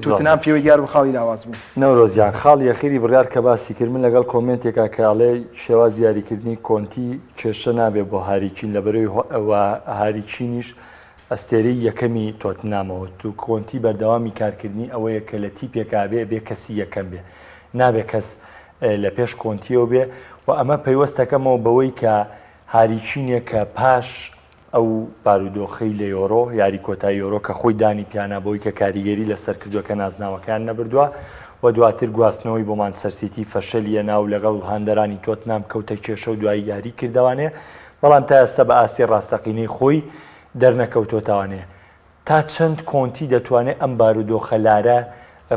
توتنهام پێوەی دیار بوو خاڵی لاواز بوو. نەورۆز گیان خاڵی ئەخیری بڕیار کە باسی کرد من لەگەڵ کۆمێنتێکا کە ئەڵێ شێوازی یاریکردنی کۆنتی کێشە نابێ بۆ هاری کین لەبەرەوەی وە هاری کینیش ئەستێرەی یەکەمی تۆتنامەوە تو کۆنتی بەردەوامی کارکردنی ئەوەیە کە لە تیپێکا بێ بێ کەسی یەکەم بێ نابێ کەس لە پێش کۆنتیەوە بێ و ئەمە پەیوەستەکەمەوە بەوەی کە هاری کینێک کە پاش ئەو بارودۆخەی لە یۆرۆ، یاری کۆتایی یۆرۆ کە خۆی دانی پیانا بەوەی کە کاریگەری لەسەر کردووە کە نازناوەکەیان نەبردووە و دواتر گواستنەوەی بۆ مانچستەر سیتی فەشەلی هێنا و لەگەڵ هاندەرانی تۆتنهام کەوتە کێشە و دوایی یاری کردەوانێ بەڵام تا ئێستا بە ئاستی ڕاستەقینەی خۆی دەرنەکەوتۆتەوانێ تا چەند کۆنتی دەتوانێت ئەم بارودۆخە لارە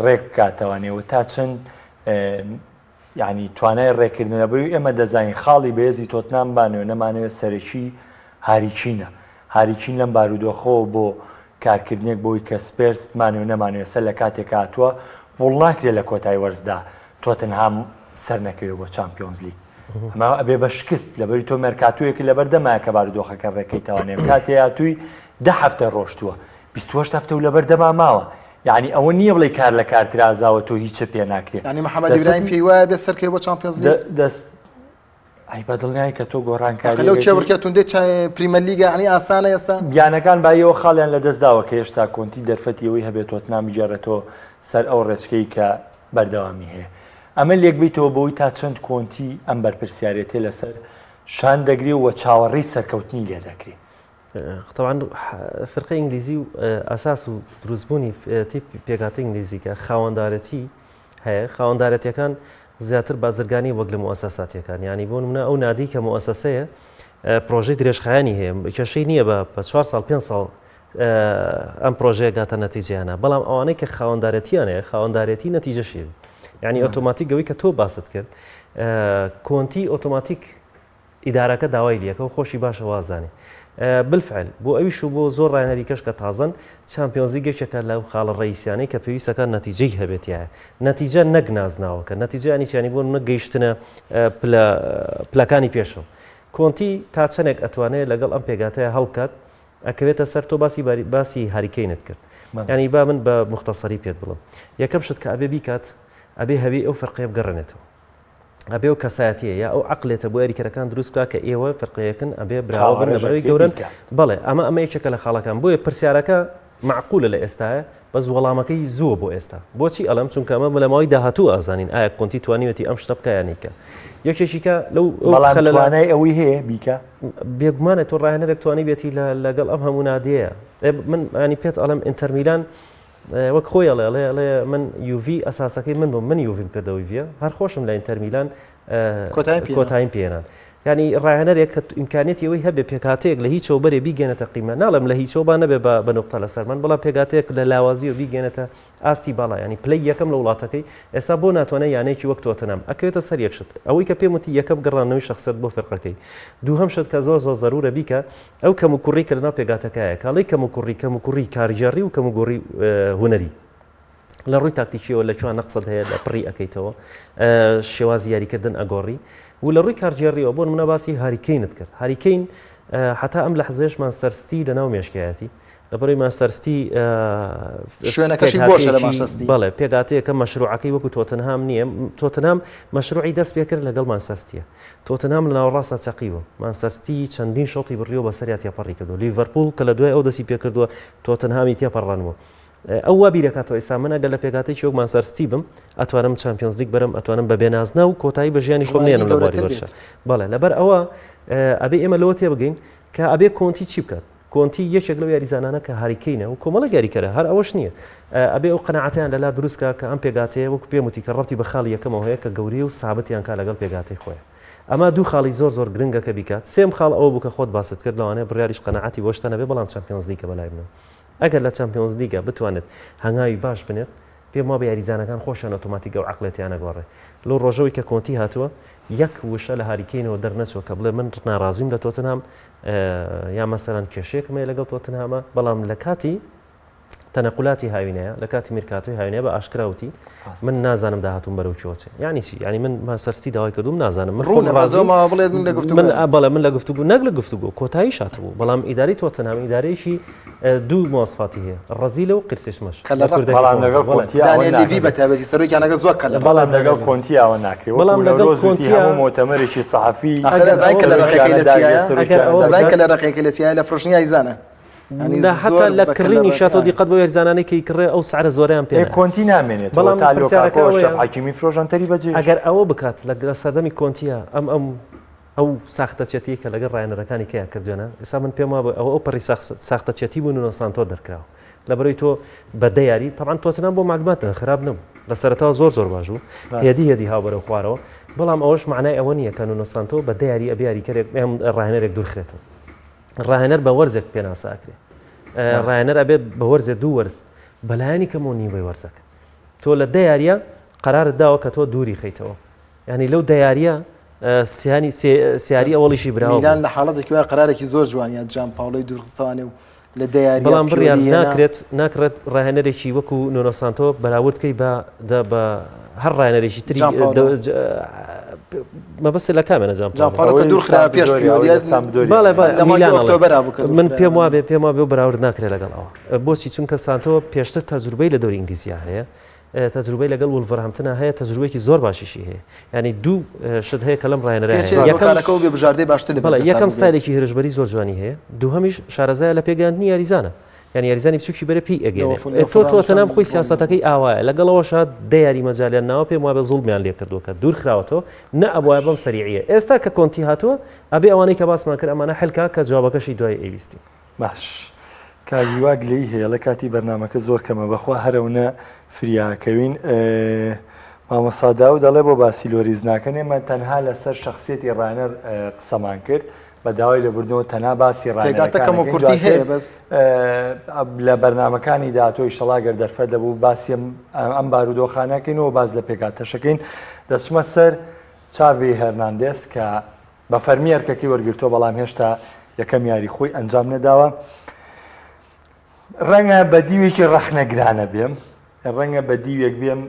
ڕێک بکاتەوانێ و تا چەند یانی توانای ڕێککردنە لەبەروی ئێمە دەزانین خاڵی بەهێزی تۆتنام بانەوێ نەمانەوێ سەرەکی هاری کینە هاری کین لەم بارودۆخەوە بۆ کارکردنێک بۆی کە سپێرس بمانەوێ نەمانەوێ سەر لە کاتێک هاتووە وڵ ناکرێ لە کۆتای وەرزدا تۆتنهام سەر نەکەوێ بۆ چامپیۆنز لیگ ئەمە ئەبێ بە شکست لەبەری تۆ مێرکاتۆیەکی لەبەردەمایە کە بارودۆخەکە ڕێکەیتەوانێ کاتێ هاتووی دە هەفتە ڕۆشتووە 28 هەفتە و لەبەردەما ماوە یەعنی ئەوە نییە بڵێی کار لە کار ترازاوە تۆ هیچت پێ ناکرێ. یانی محەمەد ئیبراهیم پێی وایە بێ سەرکەوێ بۆ چامپیۆنز لیگ؟ دەست ئەی بە دڵنیایی کە تۆ گۆڕانکاری لەو کێبڕکێ توندەی پریمەر لیگە یانی ئاسانە ئێستا؟ یانەکان باییەوە خاڵیان لەدەست داوە کە هێشتا کۆنتی دەرفەتی ئەوەی هەبێت تۆتنام بگێڕێتەوە سەر ئەو ڕێچکەی کە بەردەوامی هەیە. ئەمە لێکبەیتەوە بەوەی تا چەند کۆنتی ئەم بەرپرسیارێتیە لەسەر شان دەگرێ و چاوەڕێی سەرکەوتنی لێ دەکرێ. تەبعەن فرقەی ئینگلیزی و ئەساس و دروستبوونی تیپ پێکهاتەی ئینگلیزی کە خاوەندارێتی هەیە خاوەندارێتیەکان زیاتر بازرگانی وەک لە موئەسەساتیەکان یانی بۆ نمونە ئەو نادی کە موئەسەسەیە. پرۆژەی درێژخایەنی هەیە کێشەی نییە بە چوار ساڵ پێ ساڵ ئەم پرۆژەیە گاتە نەتیجەیانە بەڵام ئەوانەی کە خاوەندارێتیان هەیە خاوەندارێتی نەتیجەشی یعنی ئۆتۆماتیک ئەوەی کە تۆ باست کرد کۆنتی ئۆتۆماتیک ئیدارەکە داوای لیەکە و خۆشی باشە وازانێ بالفعل بۆ ئەویش و بۆ زۆر ڕاهێنەری کەش کە تازەن چامپیۆنزلیگ یەکێکە لەو خاڵە ڕئیسیانەی کە پێویستەکە نەتیجەی هەبێتیایە نەتیجە نەک نازناوەکە نەتیجە ینی چیانی بۆ نە گەیشتنە پلە پلەکانی پێشەوە کۆنتی تا چەندێک ئەتوانێت لەگەڵ ئەم پێگاتەیە هەڵبکات ئەکەوێتە سەر تۆ باسی باسی هاریکەینت کرد ینی با من بە مختصری پێت بڵم یەکەم شت کە ئەبێ بیکات ئەبێ هەوی ئەو فەرقەیە بگەڕێنێتەوە ئەبێ ئەو کەسایەتیە یا ئەو عەقلێتە بۆ یاریکەرەکان دروست بکا کە ئێوە فرقەیەکن ئەبێ براوە بن لەبەرەوەی گەورەن بەڵێ ئەمە ئەمە یەکێکە لە خاڵەکان بۆیە پرسیارەکە معقولە لە ئێستاە بەس وەڵامەکەی زووە بۆ ئێستا بۆچی ئەڵێم چونکە ئەمە لە ماوەی داهاتوو ئازانین ئایا کۆنتی توانیوەتی ئەم شتە بکە یان نیکە یەکێکیکە لەو بەڵام توانای ئەوەی هەیە بیکە بێگومانە تۆ ڕاهێنەرێک توانی بێتی لەگەڵ ئەم هەموو نادەیە من ینی پێت ئەڵێم ئینتەرمیلان وەک خۆی ئەڵێ ئەڵێ ئەڵێ من یوڤی ئەساسەکەی من بووم من یوڤیم کردەوەی ڤە هەر خۆشم لە ئینتەر میلان کۆتاییم پێێنان ینی ڕاهێنەرێک کە ئیمکانیەتی ئەوەی هەبێ پێکهاتەیەک لە هیچەوە بەرێ بیگەێنێتە قیمە ناڵێم لە هیچەوە با نەبێ بە نقطە لەسەرمان بەڵام پێکهاتەیەک لە لاوازی و بیگەێنێتە ئاستی باڵا ینی پلەی یەکەم لە وڵاتەکەی ئێستا بۆ ناتوانێت یانەیەکی وەک تۆتنام ئەکەوێتە سەر یەک شت ئەوەی کە پێم وتی یەکەم گەڕانەوەی شخصیت بۆ فرقەکەی دووهەم شت کە زۆر زۆر زەرورە بیکە ئەو کەموکوڕی کە لەناو پێکهاتەکایە، کاڵی کەموکوڕی، کەموکوڕی کارگێڕی و کەموگوڕی هونەری. لە ڕووی تاکتیکیەوە لە کوێ نەقست هەیە لە پڕی ئەکەیتەوە، شێوازی یاریکردن ئەگۆڕی و لە ڕووی کارگێڕیەوە بۆ نمونە باسی هاری کەینت کرد. هاری کەین هەتا ئەم لەحزەیەش مانچستەر ستی لەناو مێشکایەتی. لەبەرەی مانچستەر ستی شوێنەکەشی بۆشە لە مانچستەر ستی. بەڵێ پێکهاتەیەکە مەشروعەکەی وەکو تۆتنهام نییە. تۆتنهام مەشروعی دەست پێکرد لەگەڵ مانچستەر ستیە. تۆتنهام لە ناوەڕاستدا چەقیوە، مانچستەر ستی چەندین شۆتی بڕیوە بەسەریا تێپەڕی کردووە، لیڤەرپوڵ کە لە دوای ئەو دەستی پێکردووە تۆتنهامی تێپەڕانووە. ئەو وا بیرەکاتەوە ئێستا من ئەگەر لە پێکهاتەیەکی وەک مانچستەر ستی بم ئەتوانم چامپیۆنزلیگ بەرم ئەتوانم بە بێنازناو کۆتایی بە ژیانی خۆم نێنم لە بواری وەرزشە. بەڵێ لەبەر ئەوە ئەبێ ئێمە لەوە تێبگەین کە ئەبێ کۆنتی چی بکات. کۆنتی یەکێک لەو یاریزانانە کە هاری کەینە و کۆمەڵێک یاریکەرە، هەر ئەوەش نییە، ئەبێ ئەو قەناعەتەیان لەلا دروست کا کە ئەم پێکهاتەیە وەکو پێم وتی کە ڕەبتی بە خاڵی یەکەمەوە هەیە کە گەورەیە و سابتیان کا لەگەڵ پێکهاتەی خۆیان. ئەمە دوو خاڵی زۆر زۆر گرنگە کە بیکات. سێم خاڵ ئەوە بوو کە خۆت باست کرد لەوانەیە بڕیاریش قەناعەتی بۆ شتە نەبێ بەڵام چامپیۆنزلیگە بەلای منەوە. ئەگەر لە چامپیۆنزلیگا بتوانێت هەنگاوی باش بنێت پێم وابێ یاریزانەکان خۆشیان ئۆتۆماتیک ئەو عەقڵێتیان ئەگۆڕێ. لەو ڕۆژەوەی کە کۆنتی هاتووە یەک وشە لە هاری کەینەوە دەرنەچووە کە بڵێ من ناڕازیم لە تۆتنهام یا مەسەلەن کێشەیەکم هەیە لەگەڵ تۆتنهامە بەڵام لە کاتی تەنەقولاتی هاوینەیە لە کاتی میرکاتۆی هاوینەیە بە ئاشکرا وتی من نازانم داهاتووم بەرەو کوێ چێ یعنی چی یعنی من مانچستەر سیتی داوای کردوم نازانم من خۆم ڕازیم ماوە بڵێت من لە گفتوگۆ من بەڵێ من لە گفتوگۆ نەک لە گفتوگۆ کۆتایی شاتبوو بەڵام ئیداری تۆتنهام ئیدارەیەکی دوو مواسفاتی هەیە ڕەزیلە و قیرسێشمەش کە لە ڕق بەڵام لەگەڵ کۆنتی ئەوە دانیێل لیڤی بە تایبەتی سەرۆکی یانەکە زۆر کە لە ڕق بەڵام لەگەڵ کۆنتی ئەوە ناکرێ بەڵام وەکو لەگەڵ نەورۆز وتی کۆنتیا هەموو مۆتەمەرێکی سەحەفی ئەخر ئەگەر ئەزای ئەوە کە لە ڕقەکەی لە چیایە ئەگەر ئەوە ئەزای کە بکات لە ڕقەکەی لە چیایە لە فرۆشتنی یاریزانە یانی نا حتا زۆر لە بە کە لە کڕینی ڕق شاتۆ دیقەت بۆ یاریزانانەی کە ئیکڕێ ئەو سعرە زۆرەیان پێ ئێ نایە کۆنتی نامێنێتەوە بەڵام تا پرسیارەکە لۆکاکۆ ئەشرەف ئەوەیە حەکیمی فرۆشن تەری بەجێ ئەگەر ئەوە بکات لە لە سەردەمی کۆنتیە ئەم ئەم ئەو ساختەچێتیەی کە لەگەڵ ڕاهێنەرەکانی کەیا کردوێنە ئێستا من پێم وابوو ئەوە ئەو پەڕی ساختەچێتی بوو نونۆ سانتۆ دەرکراوە لەبەرەی تۆ بە دە یاری تەبعەن تۆتنهام بۆ معلومات خراپ نەبوو لە سەرەتاوە زۆر زۆر باش بوو هێدی هێدی هاو بەرەو خوارەوە بەڵام ئەوەش معنای ئەوە نییە کە نونۆ سانتۆ بە دە یاری ئەبێ یاریکەرێک ڕاهێنەرێک دوورخرێتەوە ڕاهێنەر بە وەرزێک پێناسە ئەکرێ ڕاهێنەر ئەبێت بە وەرزێ دوو وەرز بەلایەنی کەمەوە نیوەی وەرزەکە تۆ لە دە یاریە قەرارت داوە کە تۆ دووری خەیتەوە یانی لەو دە یاریە سیانی سیاری ئەوەڵیشی براوە میلان لە حاڵەتێکی وایە قەرارێکی زۆر جوانیە جان پاولۆی دوورخستەوانێ و لە دە یاریە بەڵام بڕیار پیۆلی هێنا. ناکرێت ناکڕێت ڕاهێنەرێکی وەکو نۆنۆ سانتۆ بەراورد کەی بە دە بە هەر ڕاهێنەرێکی تری جان پاولۆ. دە- ج- مەبەست لە کامێنە جان جان پاولۆ پاولۆ کە ئەوەی دوور خرا پێش سامپدۆریا، ئەوەی پیۆلیە لە سامپدۆریا. بەڵێ بەڵێ لە مانگی میلان ئەڵێ. ئۆکتۆبەرا بوو کە دوور من خرا. پێم وابێ پێم وابێ و بەراورد ناکرێت لەگەڵ ئەوە بۆچی چونکە سانتۆ پێشتر تەجروبەی لە دەوری ئینگلیزیا هەیە تەجروبەی لەگەڵ وڵڤەرهامپتنا هەیە تەجروبەیەکی زۆر باشیشی هەیە یانی دوو شت هەیە کە لەم ڕاهێنەرە هەیە یەکەم کارەکە بێ بژاردەی باشتر لە بەڵێ یەکەم ستایلێکی هێرشبەری زۆر جوانی هەیە دووهەمیش شارەزایە لە پێگەیاندنی یاریزانە یانی یاریزانی بچووکی بەرە پێی ئەگەێنێ تۆ تۆتەنام خۆی سیاسەتەکەی ئاوایە لەگەڵەوەشا دە یاری مەجالیان ناوە پێم وابێ زوڵمیان لێ کردووە کە دوور خراوەتەوە نە ئەبوایە بەم سەریعیە ئێستا کە کۆنتی هاتووە ئەبێ ئەوانەی کە باسمان کرد ئەمانە حلکا کە جوابەکەشی دوای ئەویستی باش کاک هیوا گلەیی هەیە ئەڵێ کاتی بەرنامەکە زۆر کەمە بەخوا هەرەونە فریاکەوین مامۆستا داود ئەڵێ بۆ باسی لۆریس ناکەن ئێمە تەنها لەسەر شخصیەتی ڕانەر قسەمان کرد. بە داوای لێبوردنەوە تەنها باسی پێکهاتە ڕاهێنەرەکان کەم و ئەکەین کورتی دواتر هەیە بەس. لە بەرنامەکانی داهاتوو ئیشەڵا گەر دەرفەت دەبوو باسی ئەم بارودۆخانە ئەکەین و باس لە پێکهاتەش ئەکەین. دەچمە سەر چاڤی هێرناندێز کە بە فەرمی ئەرکەکەی وەرگرتووە بەڵام هێشتا یەکەم یاری خۆی ئەنجام نەداوە. ڕەنگە بە دیوێکی ڕەخنەگرانە بێم، ڕەنگە بە دیوێک بێم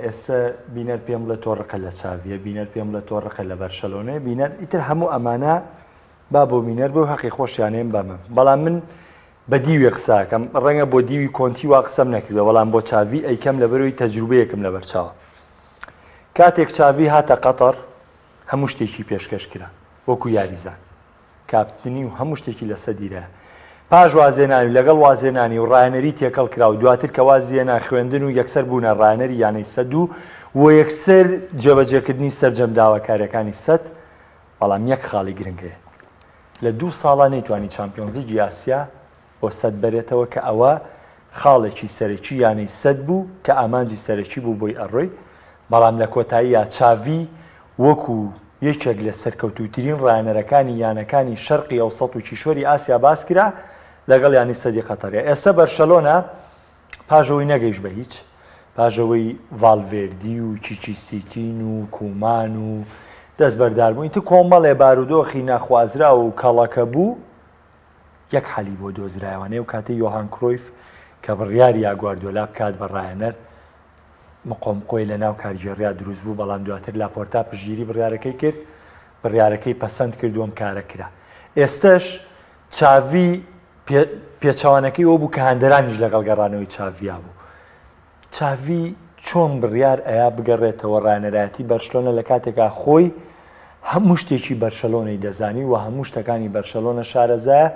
ئێستا بینەر پێم بڵێ تۆ ڕقە لە چاڤیە، بینەر پێم بڵێ تۆ ڕقە لە بەرشەلۆنەیە، بینەر ئیتر هەموو ئەمانە با بۆ بینەر بۆ هەقی خۆشیانەیەم بە من، بەڵام من بە دیوێک قسە ئەکەم، ڕەنگە بۆ دیوی کۆنتی وا قسەم نەکردبێ، بەڵام بۆ چاڤی ئەیکەم لەبەرئەوەی تەجروبەیەکم لەبەرچاوە. کاتێک چاڤی هاتە قەتەر هەموو شتێکی پێشکەش کرا وەکو یاریزان. کاپتنی و هەموو شتێکی لە سەدیرایە. پاش وازهێنانی و لەگەڵ وازهێنانی و ڕایەنەری تێکەڵ کرا و دواتر کە وازی هێنا خوێندن و یەکسەر بوونە ڕایەنەری یانەی سەد و و یەکسەر جێبەجێکردنی سەرجەم داواکاریەکانی سەد، بەڵام یەک خاڵی گرنگ هەیە لە دوو ساڵا نەیتوانی چامپیۆنزلیگی ئاسیا بۆ سەد بەرێتەوە کە ئەوە خاڵێکی سەرەکی یانەی سەد بوو کە ئامانجی سەرەکی بوو بۆی ئەڕۆی، بەڵام لە کۆتاییا چاڤی وەکو یەکێک لە سەرکەوتووترین ڕایەنەرەکانی یانەکانی شەرقی ئەوسەت و کیشوەری ئاسیا باسکرا لەگەڵ یانەی سەدی قەتەریا. ئێستا بەرشەلۆنە پاش ئەوەی نەگەیشت بە هیچ، پاش ئەوەی ڤالڤێردی و کیکی سیتین و کومان و دەستبەرداربوون، ئیتر کۆمەڵێ بارودۆخی نەخوازراو و کەڵەکەبوو، یەک حەلی بۆ دۆزرایەوە نێو کاتەی یۆهان کرۆیف کە بڕیاریا گواردیۆلا بکات بە ڕاهێنەر مقۆمقۆی لە ناو کارگێڕیا دروست بوو بەڵام دواتر لاپۆرتا پشتگیری بڕیارەکەی کرد بڕیارەکەی پەسەند کرد و ئەم کارە کرا ئێستەش چاڤی پێچەوانەکەی ئەوە بوو کە هاندەرانیش لەگەڵ گەڕانەوەی چاڤیا بوو چاڤی چۆن بڕیار ئەیا بگەڕێتەوە ڕانەرایەتی بەرشلۆنە لە کاتێکا خۆی هەموو شتێکی بەرشەلۆنەی دەزانی و هەموو شتەکانی بەرشەلۆنە شارەزایە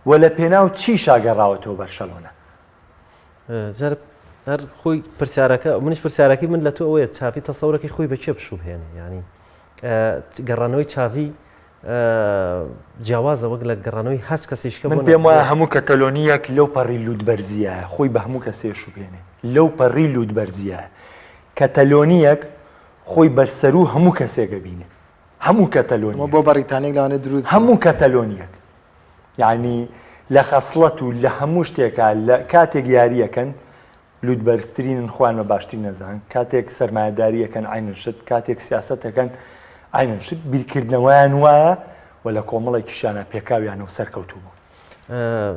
و لە پێناو چیشا گەڕاوەتەوە بەرشەلۆنە؟ جار هەر خۆی پرسیارەکە منیش پرسیارەکەی من لە تۆ ئەوەیە چاڤی تەسەورەکەی خۆی بە کێ بشوبهێنێ یانی گەڕانەوەی چاڤی جیاوازە وەک لە گەڕانەوەی هەرچ کەسیش کە من پێم وایە هەموو کەتەلۆنییەک لەو پەڕی لووتبەرزییە خۆی بە هەموو کەسێ شوبهێنێ لەو پەڕی لووتبەرزییە کەتەلۆنییەک خۆی بەر سەروو هەموو کەسێک ئەبینێ هەموو کەتەلۆنییەک بۆ بەڕیتانیەک لەوانەیە دروست بوو. هەموو کەتەلۆنییەک یانی لە خەسڵەت و لە هەموو شتێکا لە کاتێک یارییەکەن لوتبەرزترینن خۆیان بە باشترین ئەزانن کاتێک سەرمایەداری ئەکەن عەینەن شت کاتێک سیاسەت ئەکەن عەینەن شت بیرکردنەوەیان وایە و لە کۆمەڵێکیشیانا پێکاویانە و سەرکەوتوو بوون.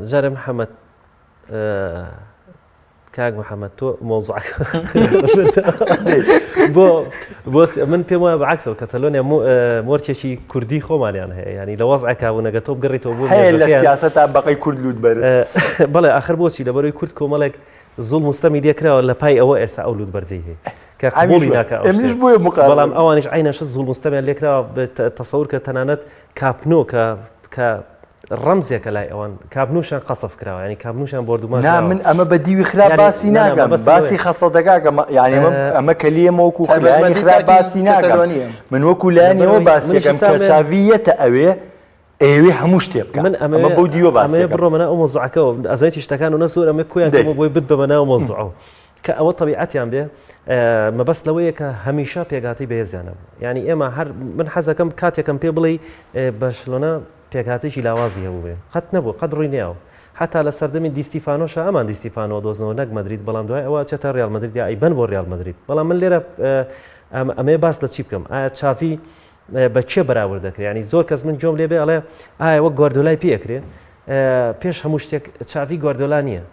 جارێ محەمەد کاک محەمەد تۆ مەوزوعەکە بۆ بۆ من پێم وایە بەعکسەوە کەتەلۆنیا مۆرکێکی کوردی خۆمانیان هەیە ینی لە وەزعێکا بوون ئەگەر تۆ بگەڕیتەوە بۆ هەیە لە سیاسەتا بەقەی کورد لوت بەرز بەڵێ ئاخر بۆچی لەبەرەوەی کورد کۆمەڵێک زوڵم و ستەمی لێ کراوە لە پای ئەوە ئێستا ئەو لوت بەرزەی هەیە کە قبوڵی ناکا ئەو ئەمنیش بۆیە مقابل بەڵام ئەوانیش عینە شت زوڵم و ستەمیان لێ کراوە تەسەور کە تەنانەت کاپنۆ کە کە ڕەمزێکە لای ئەوان کاپنوشیان قەسف کراوە یانی کاپنوشیان بۆردومان نا من ئەمە بە دیوی خراپ باسی ناکەم باسی خەسڵەتەکە ئەکەم یانی ئەمە ئەمە کە لێمە وەکو لایەنی خراپ باسی ناکەم من وەکو لایەنی ئەوە باسی ئەکەم کە چاڤی یەتە ئەوێ ئەیەوێ هەموو شتێ بکا من ئەمە بەو دیوە باسی ئەمەوێ بڕۆمە ناو ئەو مەوزوعەکەوە ئەزانی چی شتەکان و نە زۆر ئەمە کۆیان کەمەوە بۆی بتبەمە ناو مەوزوعەوە کە ئەوە تەبیعەتیان بێ مەبەست لەوەیە کە هەمیشە پێکهاتەی بەهێزیان هەبوو یانی ئێمە هەر من حەزەکەم کاتێکم پێ بڵێی بەرشلۆنە پێکهاتەیەکی لاوازی هەبوو بێ قەت نەبوو قەت ڕووی نەیاوە حتا لە سەردەمی دیستیفانۆشە ئەمان دیستیفانۆ دۆزنەوە نەک مەدرید بەڵام دوای ئەوە چێتە ریال مەدرید یا ئەیبەن بۆ ریال مەدرید بەڵام من لێرە ئەمەیە باس لە چی بکەم ئایا چاڤی بە کێ بەراورد دەکرێ ینی زۆر کەس من گوێم لێ بێ ئەڵێ ئایا وەک گواردۆلای پێ ئەکرێ پێش هەموو شتێک چاڤی گواردۆلا نییە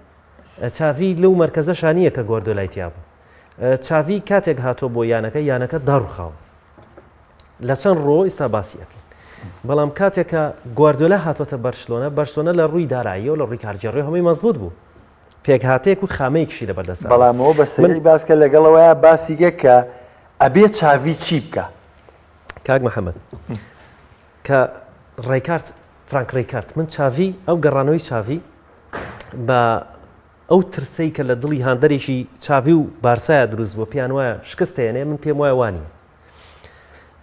چاڤی لەو مەرکەزەشا نییە کە گواردۆلای تیا بوو. چاڤی کاتێک هاتووە بۆ یانەکە، یانەکە داڕوخاوە. لە چەند ڕووەوە ئیستا باسی ئەکەین. بەڵام کاتێک کە گواردۆلا هاتووەتە بەرشلۆنە، بەرشلۆنە لە ڕووی داراییەوە، لە ڕووی کارگێڕیەوە هەمووی مەزبوط بوو. پێکهاتەیەک و خامەیەکیشی لەبەردەست بوو. بەڵام ئەوە بە سەریعی باس کە لەگەڵ ئەوەیا باسی کە کە ئەبێ چاڤی چی بکا؟ کاک محەمەد کە ڕێکارد فرانک ڕیکارد، من چاڤی، ئەو گەڕانەوەی چاڤی بە ئەو ترسەی کە لە دڵی هاندەرێکی چاڤی و بارسایا دروست بووە پێیان وایە شکست دەهێنێ، من پێم وایە وانییە.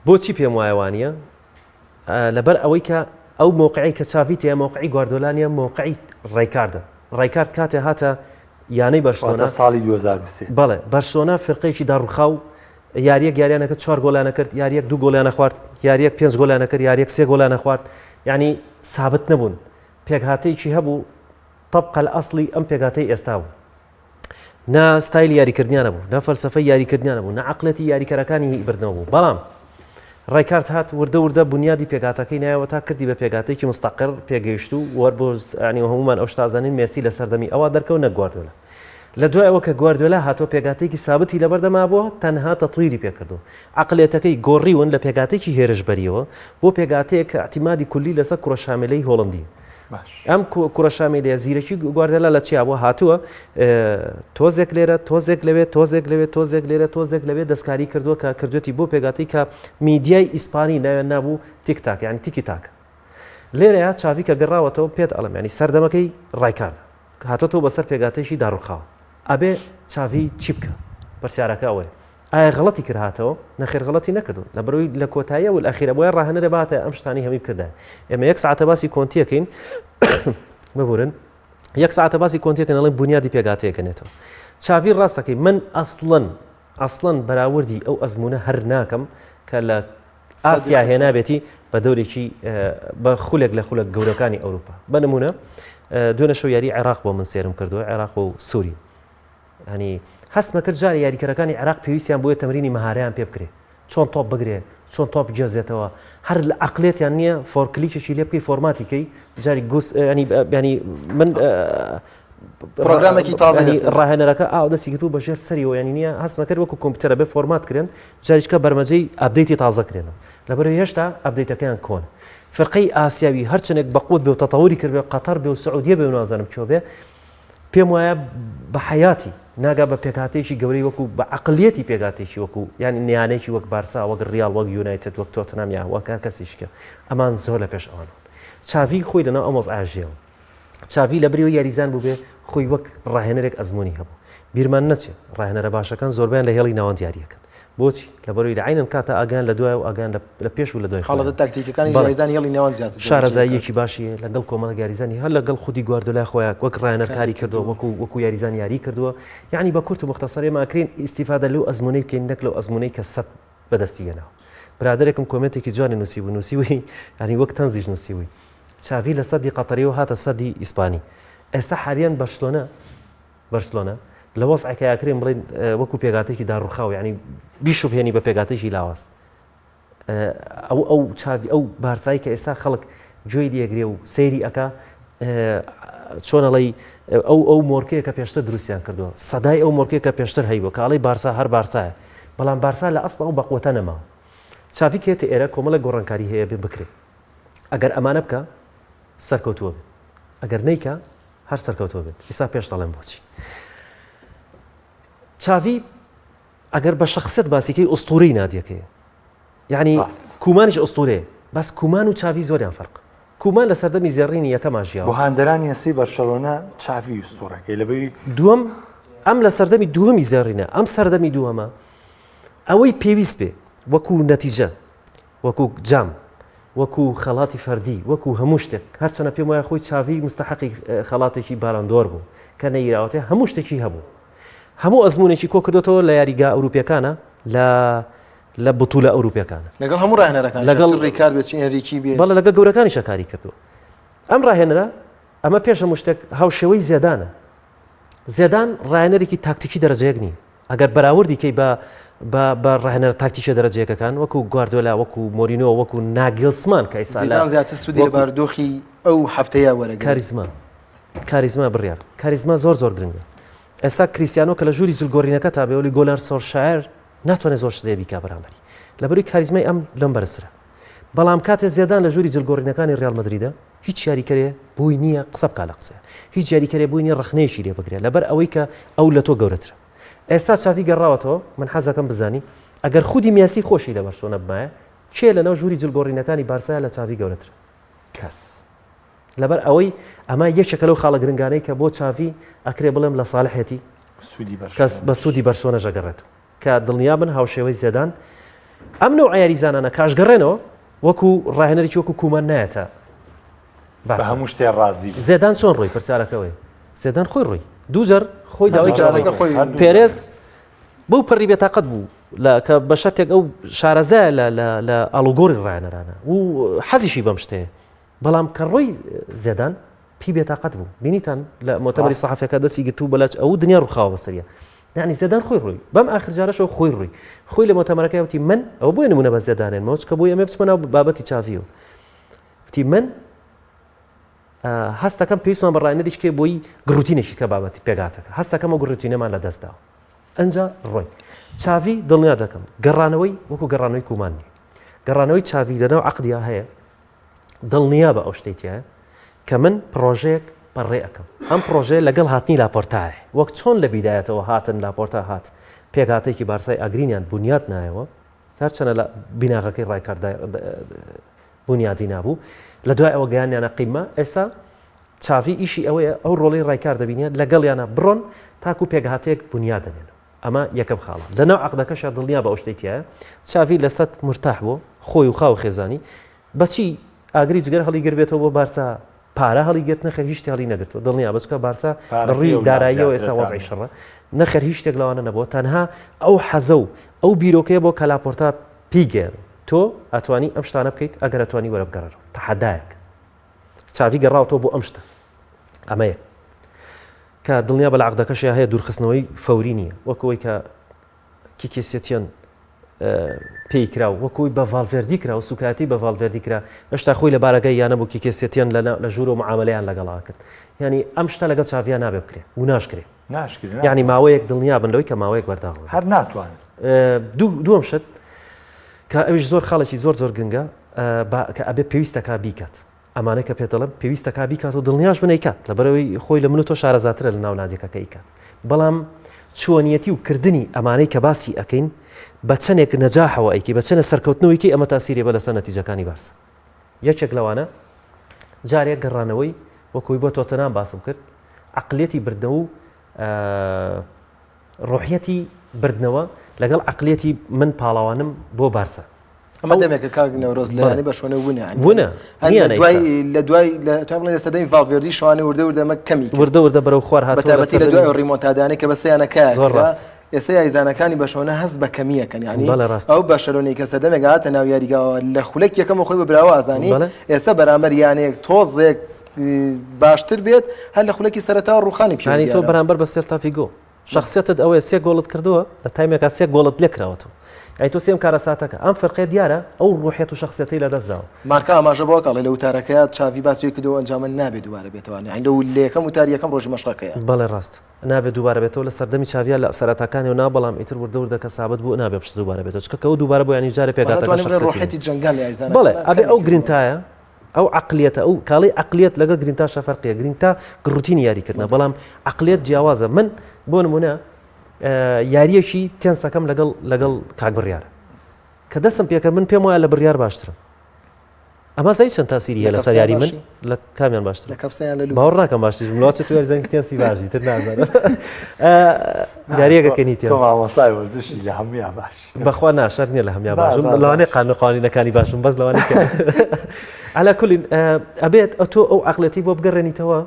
بۆچی پێم وایە وانییە؟ لەبەر ئەوەی کە ئەو مەوقعەی کە چاڤی تێیە مەوقعی گواردۆلا نییە، مەوقعی ڕیکاردە. ڕیکارد کاتێ هاتە یانەی بەرشلۆنە واتە ساڵی 2003. بەڵێ، بەرشلۆنە فرقەیەکی داڕووخاو یارییەک یارییان ئەکرد چوار گۆڵیان ئەکرد، یارییەک دوو گۆڵیان ئەخوارد، یارییەک پێنج گۆڵیان ئەکرد، یارییەک سێ گۆڵیان ئەخوارد. یعنی سابت نەبوون پێکهاتەیەکی هەبوو طبق الأصلی ئەم پێکهاتەی ئێستا بوو نە ستایلی یاریکردنیان نەبوو نە فەلسەفەی یاریکردنیان نەبوو نە عەقڵێتی یاریکەرەکانی بردنەوە بوو بەڵام ڕایکارد هات وردە وردە بنیادی پێکهاتەکەی نایەوە تا کردی بە پێکهاتەیەکی مستەقر پێگەیشتوو وەر بۆ ینی هەمومان ئەو شتازانین مێسی لە سەردەمی ئەوە دەرکەوت نە گواردیۆلا لە دوای ئەوە کە گواردیۆلا هاتووە پێکهاتەیەکی سابتی لەبەردەما بووە تەنها تەتویری پێکردو عەقڵێتەکەی گۆڕیون لە پێکهاتەیەکی هێرشبەریەوە بۆ پێکهاتەیەک کە ئیعتیمادی کولی لەسەر کوڕە شاملەی هۆڵندی ئەم کوڕە شامیلەیە زیرەکی گواردێلا لە چیا بووە هاتووە تۆزێک لێرە تۆزێک لەوێ تۆزێک لەوێ تۆزێک لێرە تۆزێک لەوێ دەستکاری کردووە کە کردوێتی بۆ پێگاتی کە میدیای ئیسپانی ناویان نابوو تیک تاک یعنی تیکی تاک لێرەیە چاڤی کە گەڕاوەتەوە پێت ئەڵم ینی سەردەمەکەی ڕایکارد هاتۆتەوە بەسەر پێگاتێکی داڕوخاوە ئەبێ چاڤی چی بکە پرسیارەکە ئەوەیە ئایا غەڵەتی کرد هاتەوە؟ نەخێر غەڵەتی نەکردووە لەبەرئەوەی لە کۆتاییە والئەخیرە بۆیە ڕاهێنەرێ بهاتایە ئەم شتانەی هەمووی بکردایە ئێمە یەک سەعاتە باسی کۆنتیەکەین ببورن یەک سەعاتە باسی کۆنتیەکەن ئەڵێن بونیادی پێکهاتەیەکەنێتەوە چاڤی ڕاستەکەی من ئەسڵەن ئەسڵەن بەراوردی ئەو ئەزمونە هەر ناکەم کە لە ئاسیا هێنابێتی بە دەورێکی بە خولێک لە خولە گەورەکانی ئەوروپا بە نمونە دوێنە شەو یاری عێراق بۆ من سێرم کردووە عێراق و سووری یانی هەستمە کرد جارێ یاریکەرەکانی عێراق پێویستیان بۆیە تەمرینی مەهارەیان پێ بکرێ چۆن تۆپ بگرێ چۆن تۆپ بگوێزێتەوە هەر لە عەقلێتیان نییە فۆر کلیکێکی لێ بکەی فۆرماتی کەی جاری گوس ینی ینی من پرۆگرامێکی تازە ینی ڕاهێنەرەکە ئاو دەستی گرتوو بە ژێر سەریەوە ینی نییە هەستمە کرد وەکو کۆمپیوتەرە بێ فۆرمات کرێن جاریشکە بەرمەجەی update ی تازە کرێنەوە لەبەرئەوەی هێشتا update ەکەیان کۆن فرقەی ئاسیاوی هەرچەندێک بەقوت بێ و تەتەوری کردبێ قەتەر بێ و سعودیە بێ و نازانم چۆ بێ پێم وایە بە حەیاتی ناگا بە پێکهاتەیەکی گەورەی وەکو بە عەقلیەتی پێکهاتەیەکی وەکو یان یانەیەکی وەک بارسا وەک ریاڵ وەک یونایتد وەک تۆتنهام یا وەک هەر کەسێکی کە ئەمان زۆر لە پێش ئەوانن چاڤی خۆی لەناو ئەم وەزعە ژیاوە چاڤی لە بریەوە یاریزان بوو بێ خۆی وەک ڕاهێنەرێک ئەزمموی هەبوو بیرمان نەچێت ڕاهێنەرە باشەکان زۆربیان لە هێڵی ناوەند یاریەکەن بۆچی؟ لەبەرئەوەی لە عەینەن کاتا ئاگایان لە دوایە و ئاگایان لە پێش و لە دوای خۆیانە. حاڵەتە تاکتیکیەکانی بەڵێ. یاریزانی هێڵی نێوان زیاتر جێبەجێ دەکات. شارەزاییەکی باشی هەیە لەگەڵ کۆمەڵێک یاریزانی هەر لەگەڵ خودی گواردیۆلای خۆیا وەک ڕاهێنەر کاری کاری کردووە کردووە. وەکو وەکو یاریزان یاری کردووە یەعنی بە کورت و موختەسەر ئێمە ئەکرێین ئیستیفادە لەو ئەزموونەی بکەین نەک لەو ئەزموونەی کە سەد بەدەستی هێناوە. برادەرێکم comment ێکی جوانی نووسیبوو نووسیووی یانی وەک تەنزیش نووسیووی چاڤی لە سەدی قەتەریەوە هاتە سەدی ئیسپانی ئێستا حالیەن بەرشلۆنە بەرشلۆنە لە وەزعێکا ئەکرێن بڵێین وەکو پێکهاتەیەکی داڕوخاو یانی بیشوبهێنی بە پێکهاتەیەکی لاواز ئەو ئەو چاوی ئەو بارسایی کە ئێستا خەڵک گوێی لێگرێ و سەیری ئەکا چۆن ئەڵێی ئەو ئەو مۆرکەیە کە پێشتر دروستیان کردووە سەدای ئەو مۆرکەیە کە پێشتر هەیبووە کە ئەڵێی بارسا هەر بارسایە بەڵام بارسا لە ئەسڵ ئەو بەقوەتە نەماوە چاڤی کێتە ئێرە کۆمەڵێک گۆڕانکاری هەیە بێ بکرێ ئەگەر ئەمانە بکە سەرکەوتووە بێت ئەگەر نیکە هەر سەرکەوتوو بێت ئیسا پێش دەڵێم بۆچی چاڤی ئەگەر بە شخصیت باسیکەی ئوستوری نادیەکەیە یعنی کومانیش ئوستورەیە بەس کومان و چاڤی زۆریان فەرق کومان لە سەردەمی زێڕینی یەکەما ژیاوە بۆ هاندەرانی ئێستەی بەرشەلۆنە چاڤی ئوستوڕەکەی لەبەری دووەم ئەم لە سەردەمی دووەمی زێڕینە ئەم سەردەمی دووەمە ئەوەی پێویست بێ وەکو نەتیجە وەکو جام، وەکو خەڵاتی فەردی، وەکو هەموو شتێک، هەرچەنە پێم وایە خۆی چاڤی مستەحەقی خەڵاتێکی بالاندۆر بوو کە نەیراوەتێ، هەموو شتێکی هەبوو. هەموو ئەزموونێکی کۆکردۆتەوە لە یاریگا ئەوروپیەکانە، لە لە بتولە ئەوروپیەکانە. لەگەڵ هەموو ڕاهێنەرەکان، لەگەڵ چ ڕیکارد بێت، چ ئێنریکی بێت. بەڵێ لەگەڵ گەورەکانیشا کاری کردووە. ئەم ڕاهێنەرە، ئەمە پێش هەموو شتێک هاوشێوەی زێدانە. زێدان ڕاهێنەرێکی تاکتیکی دەرەجە یەک نییە. ئەگەر بەراوردی کەی بە بە بە ڕاهێنەرە تاکتیکیە دەرەجە یەکەکان وەکو گواردیۆلا وەکو مۆرینۆ وەکو ناگلسمان کە ئیستا لە زیدان زیاتر سوودی لە وەکو بارودۆخی ئەو هەفتەیە وەرەگرت. کاریزما کاریزما بڕیار کاریزما زۆر زۆر گرنگە ئێستا کریستیانۆ کە لە ژووری جلگۆڕینەکە تا بێ ئۆلی گۆنار سۆڵشایەر ناتوانێت زۆر شت لێ بیکا بەرامبەری لەبەروی کاریزمای ئەم لەم بەرزترە بەڵام کاتێ زێدان لە ژووری جلگۆڕینەکانی ڕیال مەدریدە هیچ یاریکەرێ بۆی نییە قسە بکا لە قسەیان هیچ یاریکەرێ بۆی نییە ڕەخنەیەکی لێ بگرێ لەبەر ئەوەی کە ئەو لە تۆ گەورەترە ئێستا چاڤی گەڕاوەتەوە من حەزەکەم بزانی ئەگەر خودی میاسی خۆشی لە بەرشلۆنە بمایە کێ لەناو ژووری جلگۆڕینەکانی بارسایە لە چاڤی گەورەترە کەس لەبەر ئەوەی ئەمە یەکێکە لەو خاڵە گرنگانەی کە بۆ چاڤی ئەکرێ بڵێم لە ساڵحێتی کەس بە سوودی بەرشلۆنەش ئەگەڕێتەوە کە دڵنیابن هاوشێوەی زێدان ئەم نەوعە یاریزانانە کاش گەڕێنەوە وەکو ڕاهێنەرێکی وەکو کومان نایەتە بە هەموو شتێ ڕازی بوو. زێدان چۆن ڕۆی پرسیارەکەوەی زێدان خۆی ڕۆی دووجار خۆی داوای جارەکە خۆی پێرێز بەو پەڕی بێتاقەت بوو لە کە بە شەرتێک ئەو شارەزایە لە لە لە ئاڵوگۆڕی ڕاهێنەرانە و حەزیشی بەم شتەیە. بەڵام کە ڕۆی زێدان پی بێتاقەت بوو بینیتان لە مۆتەمەری سەحافەکە دەستی گرتوو بەلاچ ئەو دنیا ڕوخاوە بەسەریە یعنی زێدان خۆی ڕووی بەم ئاخر جارەشەوە خۆی ڕووی خۆی لە مۆتەمەرەکە وتی من ئەوە بۆیە نمونە بە زێدانێنمەوە چکە بۆی ئەمێ بچمە ناو بابەتی چاڤیەوە وتی من هەستەکەم پێویستمان بە ڕاهێنەریش کێ بۆی گڕوتینێکی کە بابەتی پێگاتەکە هەستەکەم ئەو گڕوتینەمان لە دەستداوە ئەنجا ڕۆی چاڤی دڵنیا دەکەم گەڕانەوەی وەکو گەڕانەوەی کومان نیە گەڕانەوەی چاڤی لەناو عقدیا هەیە دڵنیا بە ئەو شتەی تایە کە من پڕۆژەیەک بەڕێ ئەەکەم ئەم پڕۆژەیە لەگەڵ هاتنی لاپۆرتایە وەک چۆن لە بیدایەتەوە هاتن لاپۆرتا هات پێکهاتێکی بارسای ئاگرینیان بنیات نایەوە هەرچەنە لە بیناغەکەی ڕایکارد بونیادی نابوو لە دوای ئەوە گەیانیانە قیمە ئێستا چاڤی ئیشی ئەوەیە ئەو ڕۆڵەی ڕایکار دەبینێت لەگەڵیانە بڕۆن تاکو پێکهاتەیەک بونیاد دەنێن ئەمە یەکەم خاڵە لەناو عەقدەکەشا دڵنیا بە ئەو شتەی تایە چاڤی لەسەد مورتاح بوو خۆی و خاو خێزانی بەچی ئاگری جگەر هەڵی گربێتەوە بۆ بارسا پارە هەڵی گرت نەخێر هیچ شتێ هەڵی نەگرتووە دڵنیا بە چکە بارسا لە ڕووی داراییەوە ئێستا وەزعی شەڕە نەخێر هیچ شتێک لەوانە نەبووە تەنها ئەو حەزە و ئەو بیرۆکەیە بۆ کە لاپۆرتا پێی گەیاند تۆ ئەتوانی ئەم شتانە بکەیت ئەگەر ئەتوانی وەرە بگەڕێرەوە تەحەدایەک چاڤی گەڕاوەتەوە بۆ ئەم شتە ئەمە یەک کە دڵنیا بە لە عەقدەکەشیا هەیە دوورخستنەوەی فەوری نییە وەک ئەوەی کە کیکێ سێتیەن پێی کرا و وەکوی بە ڤالڤێردی کرا و سوکایەتی بە ڤالڤێردی کرا هێشتا خۆی لە بارەگای یانە بوو کیکێ سێتیەن لە ژوورەوە معامەلەیان لەگەڵا کرد یانی ئەم شتە لەگەڵ چاڤیا نابێ بکرێ و ناشکرێ ناشکرێ یانی ماوەیەک دڵنیا بن لەوەی کە ماوەیەک بەردەوام هەر ناتوانن دووەم شت کە ئەویش زۆر خاڵێکی زۆر زۆر گرنگە کە ئەبێ پێویستەکە بیکات ئەمانەی کە پێت دەڵێم پێویستەکا بیکات و دڵنیاش بن ئەیکات لەبەرئەوەی خۆی لە من و تۆ شارەزاترە لە ناو نادیەکە کە ئەیکات بەڵام چۆنیەتی و کردنی ئەمانەی کە باسی ئەکەین بە چەندێک نەجاحەوە ئەیکی بە چەنە سەرکەوتنەوەی کەی ئەمە تاسیری بە لەسەر نەتیجەکانی بارسا یەکێک لەوانە جارێک گەڕانەوەی وەکوی بۆ تۆتەنام باسم کرد عقلیەتی بردنەوە و ڕۆحیەتی بردنەوە لەگەڵ عقلیەتی من پاڵەوانم بۆ بارسا ئەمە دەمێکە کاک نەورۆز لە یانەی بەرشۆنە ونە ونە نییانە دوای لە دوای لە تا بڵێن لە سەردەمی ڤالڤێردی شوانە وردە وردە ئەمە کەمی کرد. وردە وردە بەرەو خوار هاتووە لە بەتایبەتی لە دوای سەردەمی ئەو ڕیمۆنتادانەی کە بەسەر یانەکەیا زۆر کرا ڕاست. ئێستا یاریزانەکانی بەرشۆنە هەست بە کەمییەکەن یانی بەڵێ ڕاستە. ئەو بەرشەلۆنەی کە سەردەمێک هاتە ناو یاریگاوە لە خولەکی یەکەمەوە خۆی بە براوە ئەزانی بەڵێ. ئێستا بەرامبەر یانەیەک تۆزێک باشتر بێت هەر لە خولەکی سەرەتاوە ڕووخانی پێوە یانی تۆ دیارە. بەرامبەر بە سێلتا ڤیگۆ شەخسیەتت ئەوەیە سێ گۆڵت کردووە لە تایمێکا سێ گۆڵت لێ کراوەتەوە ئەی تۆ سێم کارەساتەکە ئەم فرقەیە دیارە ئەو ڕوحیەت و شەخسیەتەی لەدەست داوە. مارکا ئاماژە بەوە کە ئەڵێ لە وتارەکەیا چاڤی باسی ئەوەی کردووە ئەو ئەنجامە نابێ دووبارە بێتەوە یانی لەو لە یەکەم وتاری یەکەم ڕۆژی مەشقەکەیا. بەڵێ ڕاستە نابێ دووبارە بێتەوە لە سەردەمی چاڤیا لە سەرەتاکانیەوە نا بەڵام ئیتر وردە وردە کە سابت بوو نابێ ئەم شتە دووبارە بێتەوە چونکە کە ئەو دووبارە بوو یانی جارێ واتە پێکهاتەکە توانیم بڵێین شەخسیەتی ڕۆحیەتی جەنگان لە یاریزانەکانا بەڵێ ئەبێ کەمی ئەو کردووە. گرینتایە ئەو عەقلیەتە ئەو کاڵی عەقلیەت لەگەڵ گرینتاشا فەرقیە گرینتا گڕوتینی یاریکردنە بەڵام عەقلیەت جیاوازە من بۆ نمونە یاریەکی تێنسەکەم لەگەڵ لەگەڵ کاک بڕیار کە دەستم پێکرد من پێم وایە لە بڕیار باشترم ئەمە زای چەند تاسیری هەیە لەسەر یاری من لە کامیان باشتر باوەڕ ناکەم باشتر لەوە چ تو یاریزانی تێنسی باشی تر نازانم یاریەکە کەنی تێنس مامۆستای وەرزشی لە هەموویان باش بەخوا نا شەرت نییە لە هەمیا باشم لەوانەیە قانون قوانینەکانی باشم بەس لەوانەیە کە علا کولین ئەبێت ئەتۆ ئەو عقلێتی بۆ بگەڕێنیتەوە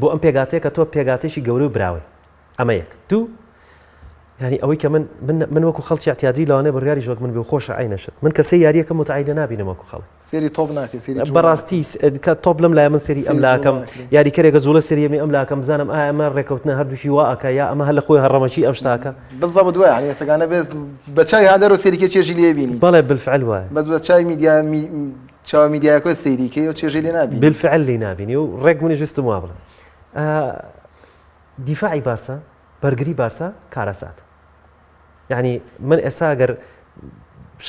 بۆ ئەم پێگاتەیە کە تۆ پێگاتێکی گەورە و براوەی ئەمە یەک دوو ینی ئەوەی کە من من من وەکو خەڵکی اعتیادی لەوانەیە بڕیاریش وەک من بێ خۆشە عینەشت من کە سێ یاریەکە متعینە نابینم وەکو خەڵک سێری تۆپ ناکەی سێری جوڵە بەڕاستی کە تۆپ لەم لایە من سێری ئەم لاکەم یاریکەرێکە جوڵە سێری ئەم لاکەم بزانم ئایا ئەمە ڕێکەوتنە هەردووکی وا ئەکا یا ئەمە هەر لە خۆی هەڕەمەکی ئەم شتاکە بالضبط وایە یعنی ئێستاکانە بێت بە چاوی هاندەرەوە سێری کەی چێژی لێ بینی بەڵێ بالفعل وایە بەس بە چاوی میدیا چاوە میدیایەکە سەیری کەی و چێژی لێ نابینی بالفعل لێ نابینی و ڕێک منیش ویستم وا بڵێم دیفاعی بارسا بەرگری بارسا کارەسات یانی من ئێستا گەر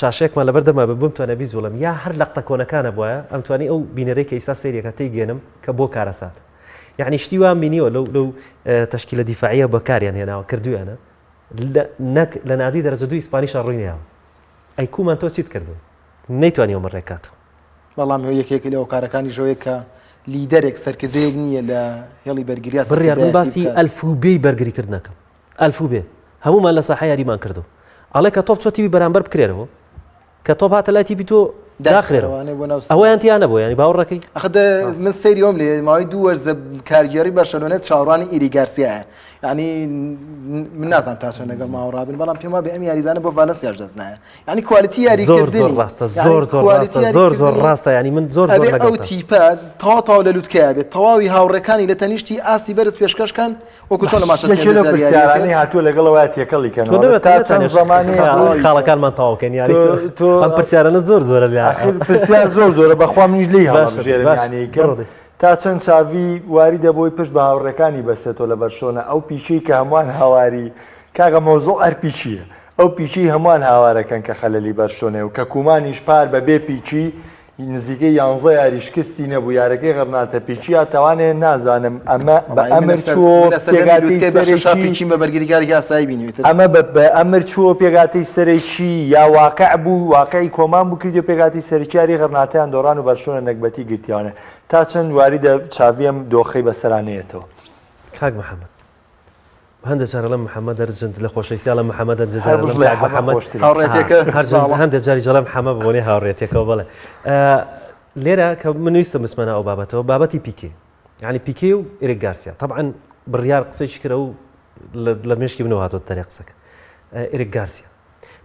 شاشەیەکمان لەبەر دەما بێ بمتوانێ بیجوڵێم یا هەر لەقتە کۆنەکانە بواە ئەمتوانی ئەو بینەرەی کە ئیستا سەیرەکە تێیگەێنم کە بۆ کارەسات یعنی شتی وام بینیوە لەو لەو تەشکیلە دیفاعیە بەکاریان هێناوە کردویانە نەک لە نادی دەرەجە دوو ئیسپانیشا ڕووی نەیاوە ئەی کومان تۆ چیت کردو نەیتوانیەوە من ڕێکاتەوە بەڵام هۆی یەکێک لە هۆکارەکانی ژەوەیە کە لیدەرێک سەرکردەیەک نییە لە هێڵی بەرگریا بڕیار من باسی ئەلفوبێی بەرگریکردنەکەم ئەلف و بێ هەموومان لە ساحە یاریمان کردو ئەڵێ کە تۆپ چۆ تیپی بەرامبەر بکرێرەوە کە تۆپ هاتە لای تیپی تۆ داخرێرەوە ئەوەیان تیا نەبوو ینی باوەڕەکەی ئەخ من سەیری ئەوم لێ ماوەی دوو وەرزە کارگێڕی بەرشەلۆنە چاوەڕوانی ئیری گارسیایە. یعنی من نازانم تا چەند لەگەڵ ماوە ڕابن بەڵام پێم وابێ ئەم یاریزانە بۆ ڤالنسیاش دەست نایە یعنی quality زۆر زۆر یاریکردنی ڕاستە زۆر زۆر ڕاستە زۆر زۆر ڕاستە یعنی من زۆر زۆر ئەبێ ئەو لەگەڵتم تیپە تەواو تەواو لە لوتکەیا بێت تەواوی هاوڕێکانی لە تەنیشتی ئاستی بەرز پێشکەش کەن وەکو چۆن لە یەکێ مانچستەر لەو یونایتد یاریەکرد پرسیارانەی هاتووە لەگەڵ ئەوە تێکەڵی تۆ کەنەوە نەوێت تا چەند نەتانێت زەمانەیە بوو خاڵەکانمان تەواو کەین یاری تۆ تۆ تۆ ئەم پرسیارانە زۆر زۆرە لە ئاخر پرسیار زۆر زۆرە بەخوا منیش لێی باشە هەڵەبژێرم باش یانی کەم بڕۆ دەی. تا چەند چاڤی واریدە بۆی پشت بە هاوڕێکانی بەستێتەوە لە بەرشۆنە ئەو پیکێی کە هەمووان هاواری کاکە مەوزوع هەر پیکیە ئەو پیکێی هەمووان هاوارەکەن کە خەلەلی بەرشۆنەیە و کە کومانیش پار بە بێ پیکی نزیکەی یانزە یاری شکستی نەبوو یارەکەی غەرناتە پیکیە تاوانێ نازانم ئەمە بە وەڵایی من ئەمر لەسەر چووە من لە سەردەمی پێکهاتەی لوتکەی بەرشەشا سەرەکی پیکیم بە بەرگریکارێکی ئاسایی بینیوە ئیتر ئەمە بە بە ئەمر چووە پێکهاتەی سەرەکی یا واقع بوو واقعی کۆمان بوو کردیە پێکهاتەی سەرەکی یاری غەرناتەیان دۆڕان و بەرشۆنە نەگبەتی گرتیانە تا چەند واریدە چاڤی ئەم دۆخەی بەسەرا نەیەتەوە؟ کاک محمد هەندێ جار ئەڵێم محمد هەرجەند لە خۆشەویستی ئەڵێم محمد هەندێ جار هەر ئەڵێم بژڵێ کاک حەمە محمد خۆشترە. هاوڕێتێکە هەرجەند زاڵە. هەندێ جاریش ئەڵێم حەمە بە بۆنەی هاوڕێتێکەوە بەڵێ لێرە کە من ویستم بچمە ناو ئەو بابەتەوە بابەتی پیکێ یعنی پیکێ و ئیریک گارسیا طبعا بڕیار قسەیش کرا و لە مێشکی منەوە هاتۆتە دەرێ قسەکە ئیریک گارسیا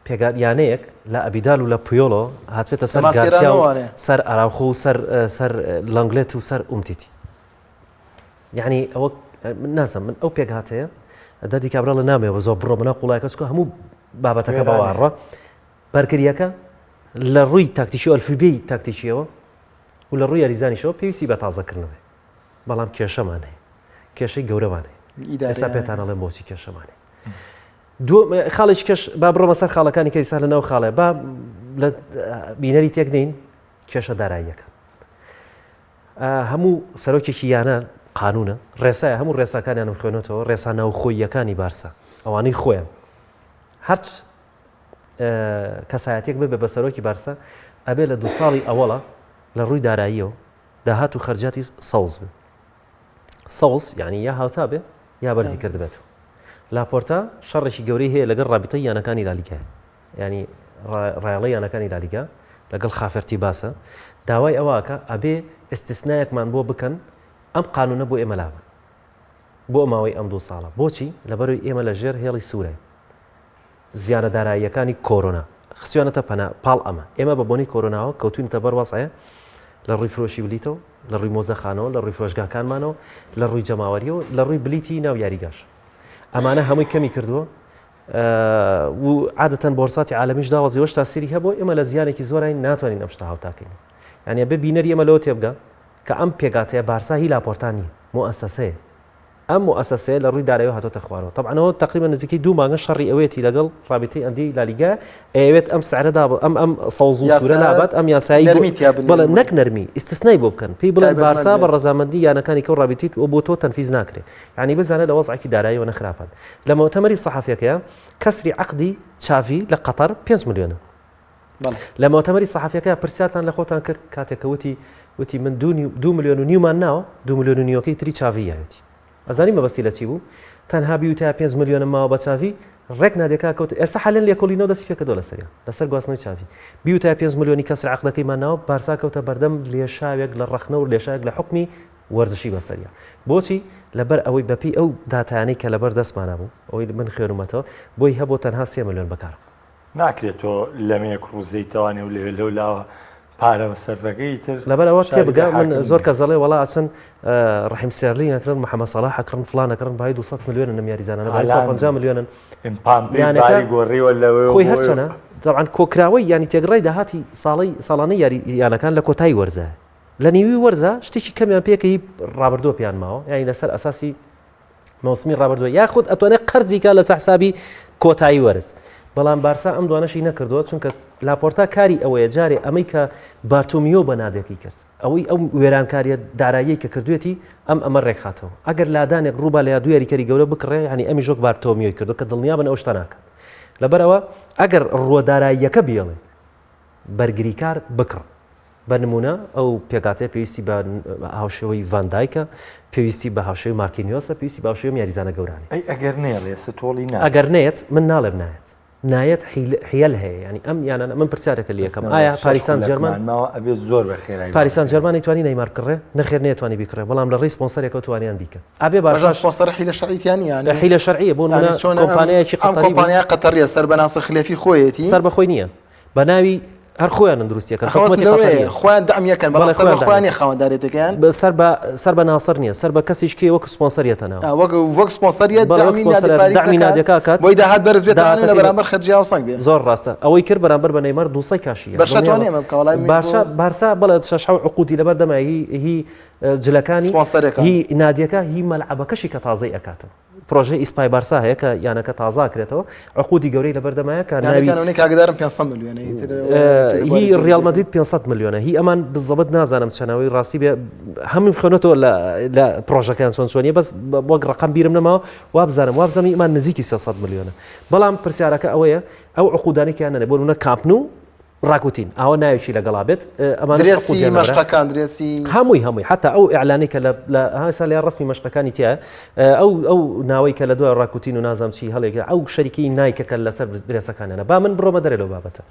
پێگا یانەیەک لە ئەبیدال و لە پویۆلۆ هاتبێتە سەر گارسیا و سەر ئاراوخۆ و سەر سەر لانگلێت و سەر ئومتیتی یعنی ئەوە من نازم من ئەو پێکهاتەیە دەردی کابرا لە نامێ بە زۆر بڕۆ منە قوڵایەکە چکە هەموو بابەتەکە بەواڕە بەرگریەکە لە ڕووی تاکتیکی ئەلفوبێی تاکتیکیەوە و لە ڕووی یاریزانیشەوە پێویستی بە تازەکردنەوەی بەڵام کێشەمان هەیە کێشەی گەورەمان هەیە ئێستا پێتان ئەڵێم بۆچی کێشەمان هەیە دوو خاڵێکی کەش با بڕۆمە سەر خاڵەکانی کە ئیستا لە ناو خاڵێ با لە بینەری تێک نین کێشە داراییەکان هەموو سەرۆکێکی یانە قانونە ڕێسایە هەموو ڕێساکانیانم خوێنێتەوە ڕێسا ناوخۆییەکانی بارسا ئەوانەی خۆیان هەرچ کەسایەتێک ببێ بە سەرۆکی بارسا ئەبێ لە دو ساڵی ئەوەڵە لە ڕووی داراییەوە داهات و خەرجاتی سەوز بن سەوز یعنی یا هاوتا بێ یا بەرزی کردبێتەوە لاپۆرتا شەڕێکی گەورەی هەیە لەگەڵ ڕابیتەی یانەکانی لالیگای ینی ڕایەڵی یانەکانی لالیگا لەگەڵ خافێر تیباسە داوای ئەوەکە ئەبێ ئیستسنایەکمان بۆ بکەن ئەم قانونە بۆ ئێمە لابن بۆ ماوەی ئەم دوو ساڵە بۆچی لەبەرەوەی ئێمە لە ژێر هێڵی سوورای زیانە داراییەکانی کۆرۆنا خستویانەتە پەنا پاڵ ئەمە. ئێمە بە بۆنەی کۆرۆناوە کەوتوینەتە بەر وەزعێ لە ڕووی فرۆشی بلیتەوە، لە ڕووی مۆزەخانەوە، لە ڕووی فرۆشگاکانمانەوە، لە ڕووی جەماوەریەوە، لە ڕووی بلیتی ناو یاریگاش. ئەمانە هەمووی کەمی کردووە و عادەتەن بۆرساتی عالەمیش داوەزیوە شتا سری هەبوو ئێمە لە زیانێکی زۆراین ناتوانین ئەم شتە هاوتاکەین. یعنی ئەبێ بینەری ئێمە لەوە تێبگا کە ئەم پێکهاتەیە بارسا هی لاپۆرتا نییە، موئەسەسەیە. ئەم موئەسەسەیە لە ڕووی داراییەوە هاتۆتە خوارەوە. تەبعەن ئەوە تەقریبەن نزیکەی دوو مانگە شەڕی ئەوەیەتی لەگەڵ ڕابیتەی ئەندیەی لالیگا ئەیەوێت ئەم سعرە داب ئەم ئەم سەوز و سوورە یاسا لابات ئەم یاسایی بۆ نەرمی تیا بنێن بەڵێ بۆی. نەک نەرمی ئیستسنای بۆ بکەن پێی بڵێن تایبەتمەند بارسا بە بێت. ڕەزامەندی یانەکانی کەو ڕابیتیت و بۆ تۆ تەنفیز ناکرێ یانی بزانە لە وەزعێکی داراییەوە نە خراپن لە مۆتەمەری سەحەفیەکەیا کەسری عەقدی چاڤی لە قەتەر پێنج ملیۆنە لە مۆتەمەری سەحەفیەکە پرسیارتان لە خۆتان کرد کاتێک کە وتی وتی من دو ملیۆن و نیومان ناوە دو ملیۆن و نیوەکەی تری چاڤی یاوێتی ئەزانی مەبەستی لە چی بوو تەنها بیوتە 5 ملیۆنم ماوە بە چاڤی ڕێک نادێکا کەوت ئێستا حالەن لێکۆڵینەوە دەستی پێکردەوە لەسەریان لەسەر گواستنەوەی چاڤی بیوتە 5 ملیۆنی کەسر عەقدەکەیمان ناوە بارسا کەوتە بەردەم لێشاوێک لە ڕەخنە و لێشاوێک لە حکمی وەرزشی بەسەریا بۆچی لەبەر ئەوەی بەپی ئەو داتایانەی کە لەبەر دەستمانە بوو ئەوەی من خوێنومەتەوە بۆی هەبوو تەنها سێ ملیۆن بەکار ناکرێت تۆ لەمێ کڕوزەی تەوانێ و لەوێ لەو لاوە پارە سەرفەکەی تر لەبەر ئەوە شاری تێبگە بێ من حاکم زۆر نییە. کەس دەڵێ وەڵا ئەچن ڕەحیم ستێرلینگ ئەکڕن محەمەد سەڵاح ئەکڕن فڵان ئەکڕن بای 200 ملیۆنن ئەم یاریزانانە بای هالاند 150 ملیۆنن ئمباپێ یانەکە باری گۆڕیوە لەوێ خۆی بۆ هەرچەنە تەبعەن کۆکراوەی یانی تێگڕای داهاتی ساڵەی ساڵانەی یاری یانەکان لە کۆتایی وەرزە لە نیوی وەرزە شتێکی کەمیان پێکە هی ڕابردووە پێیان ماوە یانی لەسەر ئەساسی مەوسمی ڕابردووە یاخود ئەتوانێت قەرزی کا لەسەر حسابی کۆتایی وەرز بەڵام بارسا ئەم دوانەشی نەکردووە چونکە لاپۆرتا کاری ئەوەیە جارێ ئەمەی کە بارتۆمیۆ بە نادێکی کرد ئەوەی ئەو وێرانکاریە داراییەی کە کردوێتی ئەم ئەمە ڕێکخاتەوە ئەگەر لادانێک ڕووبا لە دوو یاریکەری گەورە بکڕێ یعنی ئەمی ژۆک بارتۆمیۆی کردو کە دڵنیابن ئەو شتە ناکات لەبەرەوە ئەگەر ڕووە داراییەکە بێڵێ بەرگریکار بکڕن. بە نموونە ئەو پێکهاتەیە پێویستی بە هاوشێوەی ڤان دایکە، پێویستی بە هاوشێوەی مارکینیۆسە، پێویستی بە هاوشێوەی ئەم یاریزانە گەورانەیە. ئەی ئەگەر نەیەڵێ ستۆڵی ناکا؟ ئەگەر نەیەت، من ناڵێم نایەت. نایەت حیل هەیە یانی ئەم یانانە من پرسیارەکە لەکەم ئایا پاریسان جێرمان ماوە ئەبێ زۆر بە خێرایی پاریسان جێرمانی توانی نەیمار بکڕێ نەخێر نەیتوانی بیکڕێ بەڵام لە ڕێی سپۆنسەرێکەوە توانیان بیکەن ئەبێ بارسا سپۆنسەر حیلە شەرعیتیان یانە حیلە شەرعیە بۆ نمونە کۆمپانیایەکی قەتەری کۆمپانیا قەتەریە سەر بە ناسر خلێفی خۆیەتی سەر بە خۆی نییە بە ناوی هەر خۆیانن دروستیەکەن حکومەتی قەتەریە خۆیان دەعم یەکەن بەڵام سەر بە خۆیان نیە خاوەندارێتەکەیان سەر بە سەر بە ناسر نییە سەر بە کەسیش کێ وەک سپۆنسەریەتە ناو وەک وەک سپۆنسەریە بەڵێ وەک سپۆنسەر دەعمی نادیەکە کات بۆی داهات بەرز بێت لە بەرامبەر خەرجی هاوسەنگ بێ زۆر ڕاستە ئەوەی کرد بەرامبەر بە نەیمار 200 کاشی بەرشا توانێ ئەمە بکا وەڵای بارسا بارسا بەڵێ شەش حەوت عقودی لەبەر دەمە هی هی جلەکانی سپۆنسەرەکان هی نادیەکە هی مەلعەبەکەشی کە تازەی ئەکاتەوە. پرۆژەی ئیسپای بارسا هەیە کە یانەکە تازە ئەکرێتەوە عقودی گەورەی لەبەردەمایە کە ناوی یانەکان کاگدارم 500 ملیۆنە ئیتر هی ریال مەدرید 500 ملیۆنە هی ئەمان بزەبت نازانم چەنەوەی ڕاستی بێ هەموو خوێنەتەوە لە لە پرۆژەکەیان چۆن چۆنیە بەس وەک ڕقم بیرم نەماوە وابزانم وابزانم ئیمان نزیکی 300 ملیۆنە بەڵام پرسیارەکە ئەوەیە ئەو عقودانەی کە یانە بۆ نمونە کامپ نو ڕاکوتین ئاوە ناوێکی لەگەڵا بێت ئەمانەش درێسی عقودیان لەبەرە. مەشقەکان درێسی هەمووی هەمووی حتا ئەو ئیعلانەی کە لە لە ها ئێستا لە ڕەسمی مەشقەکانی تایە ئەو ئەو ناوەی کە لە دوای ڕاکوتین و نازانم چی هەڵێک ئەو شەریکەی نایکە کە لەسەر درێسەکانیانە با من بڕۆمە دەرێ لەو بابەتە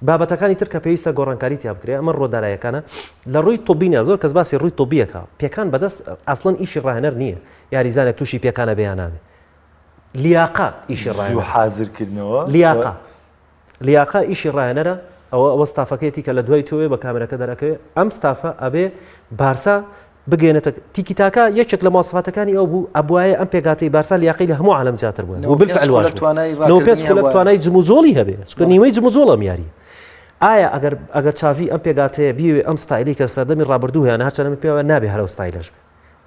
بابەتەکانی تر کە پێویستە گۆڕانکاری تیا بکرێ ئەمە ڕۆدارایەکانە لە ڕووی تۆبینە زۆر کەس باسی ڕووی تۆبیەکە پێکان بەدەست ئەسڵەن ئیشی ڕاهێنەر نییە یاریزانێک تووشی پێکانە بێ یان نابێ لیاقە ئیشی زوو ڕاهێنەر حازرکردنەوە لیاقە لیاقە ئیشی ڕاهێنەرە ئەوە ئەوە ستافەکەیەتی کە لە دوای تۆوێ بە کامێرەکە دەرەکەوێ ئەم ستافە ئەبێ بارسا بگەێنێتە تیکی تاکا یەکێک لە مواسفاتەکانی ئەو بوو ئەبوایە ئەم پێکهاتەی بارسا لیاقەی لە هەموو عالەم زیاتر بووە و بالفعل واش بوو 95 خولەک توانای جموجۆڵی هەبێ چونکە نیوەی جموجۆڵ ئەم یاریە ئایا ئەگەر ئەگەر چاڤی ئەم پێکهاتەیە بیەوێ ئەم ستایلی کە سەردەمی ڕابردوو هەیانە هەرچەندە من پێم وایە نابێ هەر ئەو ستایلەش بێ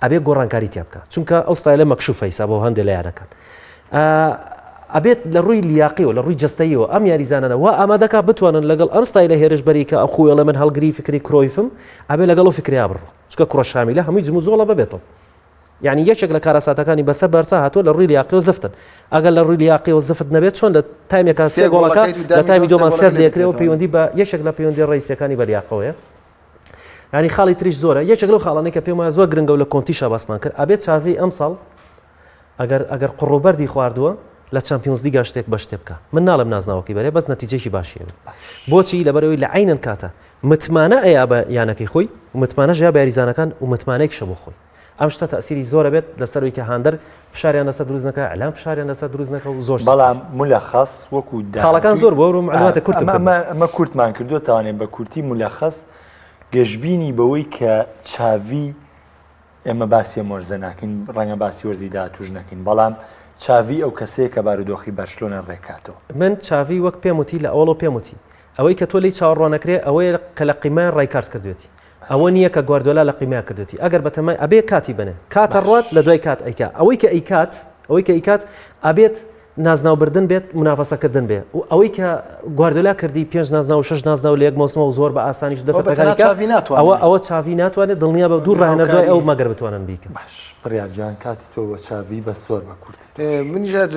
ئەبێ گۆڕانکاری تیا بکا چونکە ئەو ستایلە مەکشوفە ئیسا بۆ هەندێ لە یانەکان ئەبێت لە ڕووی لیاقیەوە لە ڕووی جەستەیەوە ئەم یاریزانانە وا ئامادەکا بتوانن لەگەڵ ئەم ستایلە هێرشبەری کە ئەو خۆیڵێ من هەڵگری فکری کرۆیفم ئەبێ لەگەڵ ئەو فکریا بڕۆ چونکە کوڕە شامیلە هەمووی جموجۆڵە بەبێتەوە یعنی یەکێک لە کارەساتەکانی بەسەر بارسا هاتووە لە ڕووی لیاقیەوە زفتن ئەگەر لە ڕووی لیاقیەوە زفت نەبێت چۆن لە تایمێکا سێ گۆڵەکە لە تایمی دووەمان سێت لێکرێەوە پەیوەندی بە یەکێک لە پەیوەندی ڕئیسیەکانی بە لیاقەوەیە یانی خاڵی تریش زۆرە یەکێک لەو خاڵانەی کە پێم وایە زۆر گرنگە و لە کۆنتیشا باسمان کرد ئەبێت چاڤی ئەمساڵ ئەگەر ئەگەر قوڕوبەردی خواردووە لە چامپیۆنز لیگا شتێک بە شتێ بکە من ناڵێم نازناوەکەی بەرێ بەس نەتیجەیەکی باشی هەبێت بۆچی لەبەرەوەی لە عینەن کاتە متمانە ئەیا بە یانەکەی خۆی و متمانەش یا بە یاریزانەکان و متمانەیەکشە بۆ خۆی ئەم شتە تەئسیری زۆر ئەبێت لەسەر ئەوی کە هاندەر فشاریان لەسەر دروست نەکا ئیعلام فشاریان لەسەر دروست نەکا و زۆر شتی تر. بەڵام مولەخەس وەکو خاڵەکان داهاتووی زۆر بوو ئەو معلوماتە کورتم ئەمە کردەوە. ئەمە ئەمە کورتمان کردووە تاوانێ بە کورتی مولەخەس گەشبینی بەوەی کە چاڤی ئێمە باسی ئەم وەرزە ناکەین ڕەنگە باسی وەرزی داهاتووش نەکەین بەڵام چاڤی ئەو کەسەیە کە بارودۆخی بەرشلۆنە ڕێککاتەوە. من چاڤی وەک پێم وتی لە ئەوەڵەوە پێم وتی ئەوەی کە تۆ لێی چاوەڕوانەکرێ ئەوەیە کە لە قیمایان ڕایکارد کردوێتی ئەوە نییە کە گواردیۆلا لە قیمەیا کردوێتی ئەگەر بەتەمای ئەبێ کاتی بنێ کاتە ڕوات لە دوای کات ئەیکا ئەوەی کە ئەیکات ئەوەی کە ئەیکات ئەبێت نازناو بردن بێت منافەسەکردن بێ و ئەوەی کە گواردیۆلا کردی پێنج نازناو و شەش نازناو لە یەک مۆسمە و زۆر بە ئاسانیش دەفەتەکانی چاڤی ناتوانێت ئەوە ئەوە چاڤی ناتوانێت دڵنیا بە دوو ڕاهێنەر دوای ئەو مەگەر بتوانن بیکەن باش بڕیار گیان کاتی تۆ بۆ چاڤی بەس زۆر بە کورتی منیش هەر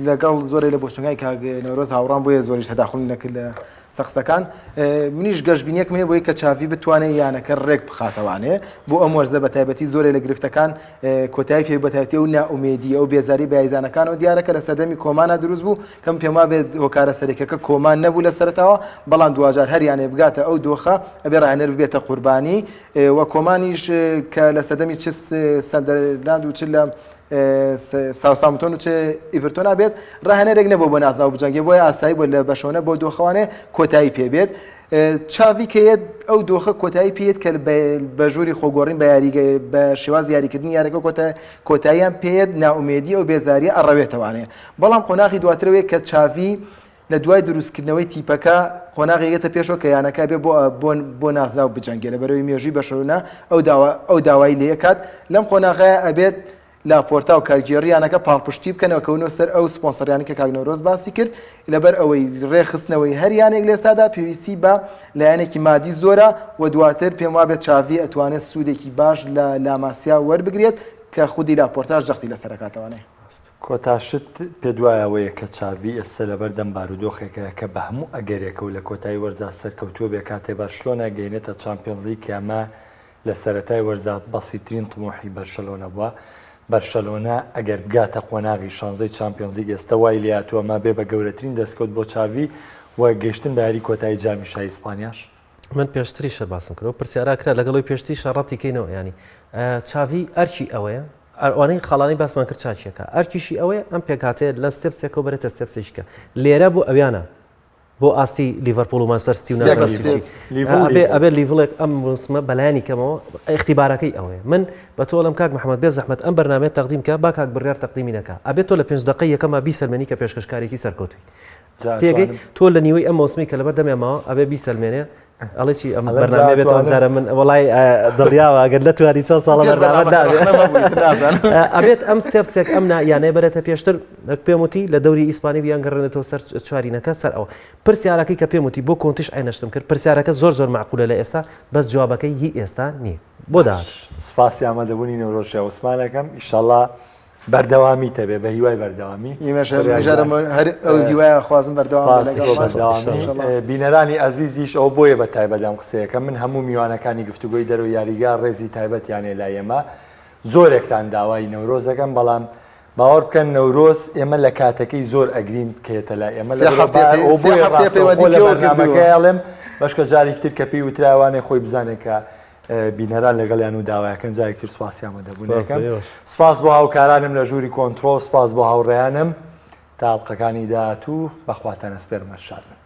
لەگەڵ زۆرێ لە بۆچونەکانی کاک نەورۆز هاوڕام بۆیە زۆریش تەداخولم نەکرد لە سە قسەکان منیش گەشبینیەکم هەیە بۆی کە چاڤی بتوانێت یانەکە ڕێک بخاتەوانێ بۆ ئەم وەرزە بە تایبەتی زۆرێ لە گرفتەکان کۆتایی پێ بەتایبەتی ئەو نائومێدی ئەو بێزاری بە یاریزانەکانەوە دیارە کە لە سەردەمی کۆمانا دروست بوو کەم پێم وابێت هۆکارە سەرەکیەکە کۆمان نەبوو لە سەرەتاوە بەڵام دواجار هەر یانەیە بگاتە ئەو دۆخە ئەبێ ڕاهێنەر ببێتە قوربانی و کۆمانیش کە لە سەردەمی چ سەندەرلاند و چ لە ساوسامتۆن و چ ئیڤرتۆنا بێت ڕاهێنەرێک نەبوو بۆ نازناو بجەنگێ بۆیە ئاسایی بۆ لە بەشۆنە بۆ دۆخەوانێ کۆتایی پێبێت چاڤی کە یەت ئەو دۆخە کۆتایی پێیەت کە بە ژووری خۆگۆڕین بە یاریگە بە شێواز یاریکردنی یارەکە کۆتا کۆتاییان پێیەت نائومێدی ئەو بێزاریە ئەڕەوێتەوانێ بەڵام قۆناغی دواترەوەی کە چاڤی لە دوای دروستکردنەوەی تیپەکە قۆناغێک یەتە پێشەوە کە یانەکە بێ بۆ بۆ بۆ نازناو بجەنگێ لەبەرەوەی مێژووی بەرشەلۆنە ئەو داوا ئەو داوای لێ ئەکات لەم قۆناغەیە ئەبێت لاپۆرتا و کارگێڕی یانەکە پاڵپشتی بکەنەوە کەونەوە سەر ئەو سپۆنسەریانەی کە کاک نەورۆز باسی کرد لەبەر ئەوەی ڕێکخستنەوەی هەر یانێک لە ئێستادا پێویستی بە لایەنێکی مادی زۆرە و دواتر پێم وابێت چاڤی ئەتوانێت سوودێکی باش لە لاماسیا وەربگرێت کە خودی لاپۆرتاش جەختی لەسەر ئەکاتەوانێ. کۆتا شت پێت وایە ئەوەیە کە چاڤی ئێستا لەبەردەم بارودۆخێکەیە کە بە هەموو ئەگەرێکەوە لە کۆتایی وەرزا سەرکەوتووە بێ کاتێ بەرشلۆنە گەینێتە چامپیۆنزلیگ کە ئەمە لە سەرەتای وەرزا بەسیترین تموحی بەرشەلۆنە بووە. بەرشەلۆنە ئەگەر بگاتە قۆناغی شانزەی چامپیۆنزلیگ ئێستە وای لێهاتووە ئەمە بێ بە گەورەترین دەستکەوت بۆ چاڤی و گەیشتن بە یاری کۆتایی جامی شای ئیسپانیاش؟ من پێشتریش هەر باسم کرد ئەو پرسیارە کرا لەگەڵ ئەوی پێشتریشا ڕەتی کەینەوە یانی چاڤی ئەرکی ئەوەیە ئەوانەی خاڵانەی باسمان کرد چاکیەکە ئەرکیشی ئەوەیە ئەم پێکهاتەیە لە step ێکەوە بەرێتە step ێکی کە لێرە بۆ ئەویانە بۆ ئاستی لیڤەرپوڵ و مانچستەر سیتی و نازانم چی چی. ئەبێ ئەبێ level ێک ئەم موسمە بەلایەنی کەمەوە ئیختیبارەکەی ئەوەیە من بە تۆ ئەڵێم کاک محەممەد بێ زەحمەت ئەم بەرنامەیە تەقدیم کە با کاک بڕیار تەقدیمی نەکا ئەبێ تۆ لە پێنج دەقەی یەکەما بیسەلمێنی کە پێشکەشکارێکی سەرکەوتووی تێگەی تۆ لە نیوەی ئەم مۆسمی کە لەبەر دەمیان ماوە ئەبێ بیسەلمێنێ ئەڵێ چی ئەم بەرنامەیە بێت ئەم جارە من وەڵای دڵیاوە ئەگەر نەتوانی چەند ساڵە بەرنامە ئەبێت ئەم step ێک ئەم یانەیە بەرێتە پێشتر پێم وتی لە دەوری ئیسپانی بیان گەڕێنێتەوە سەر چوارینەکە سەر ئەوە پرسیارەکەی کە پێم وتی بۆ کۆنتیش عینەشتم کرد پرسیارەکە زۆر زۆر معقولە لە ئێستا بەس جوابەکەی هی ئێستا نییە بۆ داهات. سپاسی ئامادەبوونی نەورۆز شێخ عوسمان ئەکەم ئیشەڵا بەردەوامیت هەبێ بە هیوای بەردەوامی. ئێمەش هەر ئەو هیوایە خوازم بەردەوام بن لەگەڵمان. سپاس بۆ بەردەوامی. بینەرانی ئەزیزیش ئەوە بۆیە بە تایبەت ئەم قسەیەکەم من هەموو میوانەکانی گفتوگۆی دەرەوەی یاریگا ڕێزی تایبەتیان هەیە لای ئێمە زۆرێکتان داوای نەورۆز دەکەن بەڵام باوەڕ بکەن نەورۆز ئێمە لە کاتەکەی زۆر ئەگرین کە یەتە لای ئێمە سێ هەفتەیە ئەوە سێ بۆیە هەفتەیە ڕاستەوخۆ پەیوەندی لە پێوە کردووە. بەرنامەکەی ئەڵێم بەشکە جارێکی تر کە پێی وترایە وانێ خۆی بزانێ کە بینەران لەگەڵیان و داوایەکەن جارێکی تر سوپاسی ئامادەبوونی سپاس ئەکەم بۆ ئێوەش. سپاس بۆ هاوکارانم لە ژووری کۆنترۆڵ سپاس بۆ هاوڕێیانم تا ئەڵقەکانی داهاتوو بەخواتان ئەسپێرم هەر شاد بن.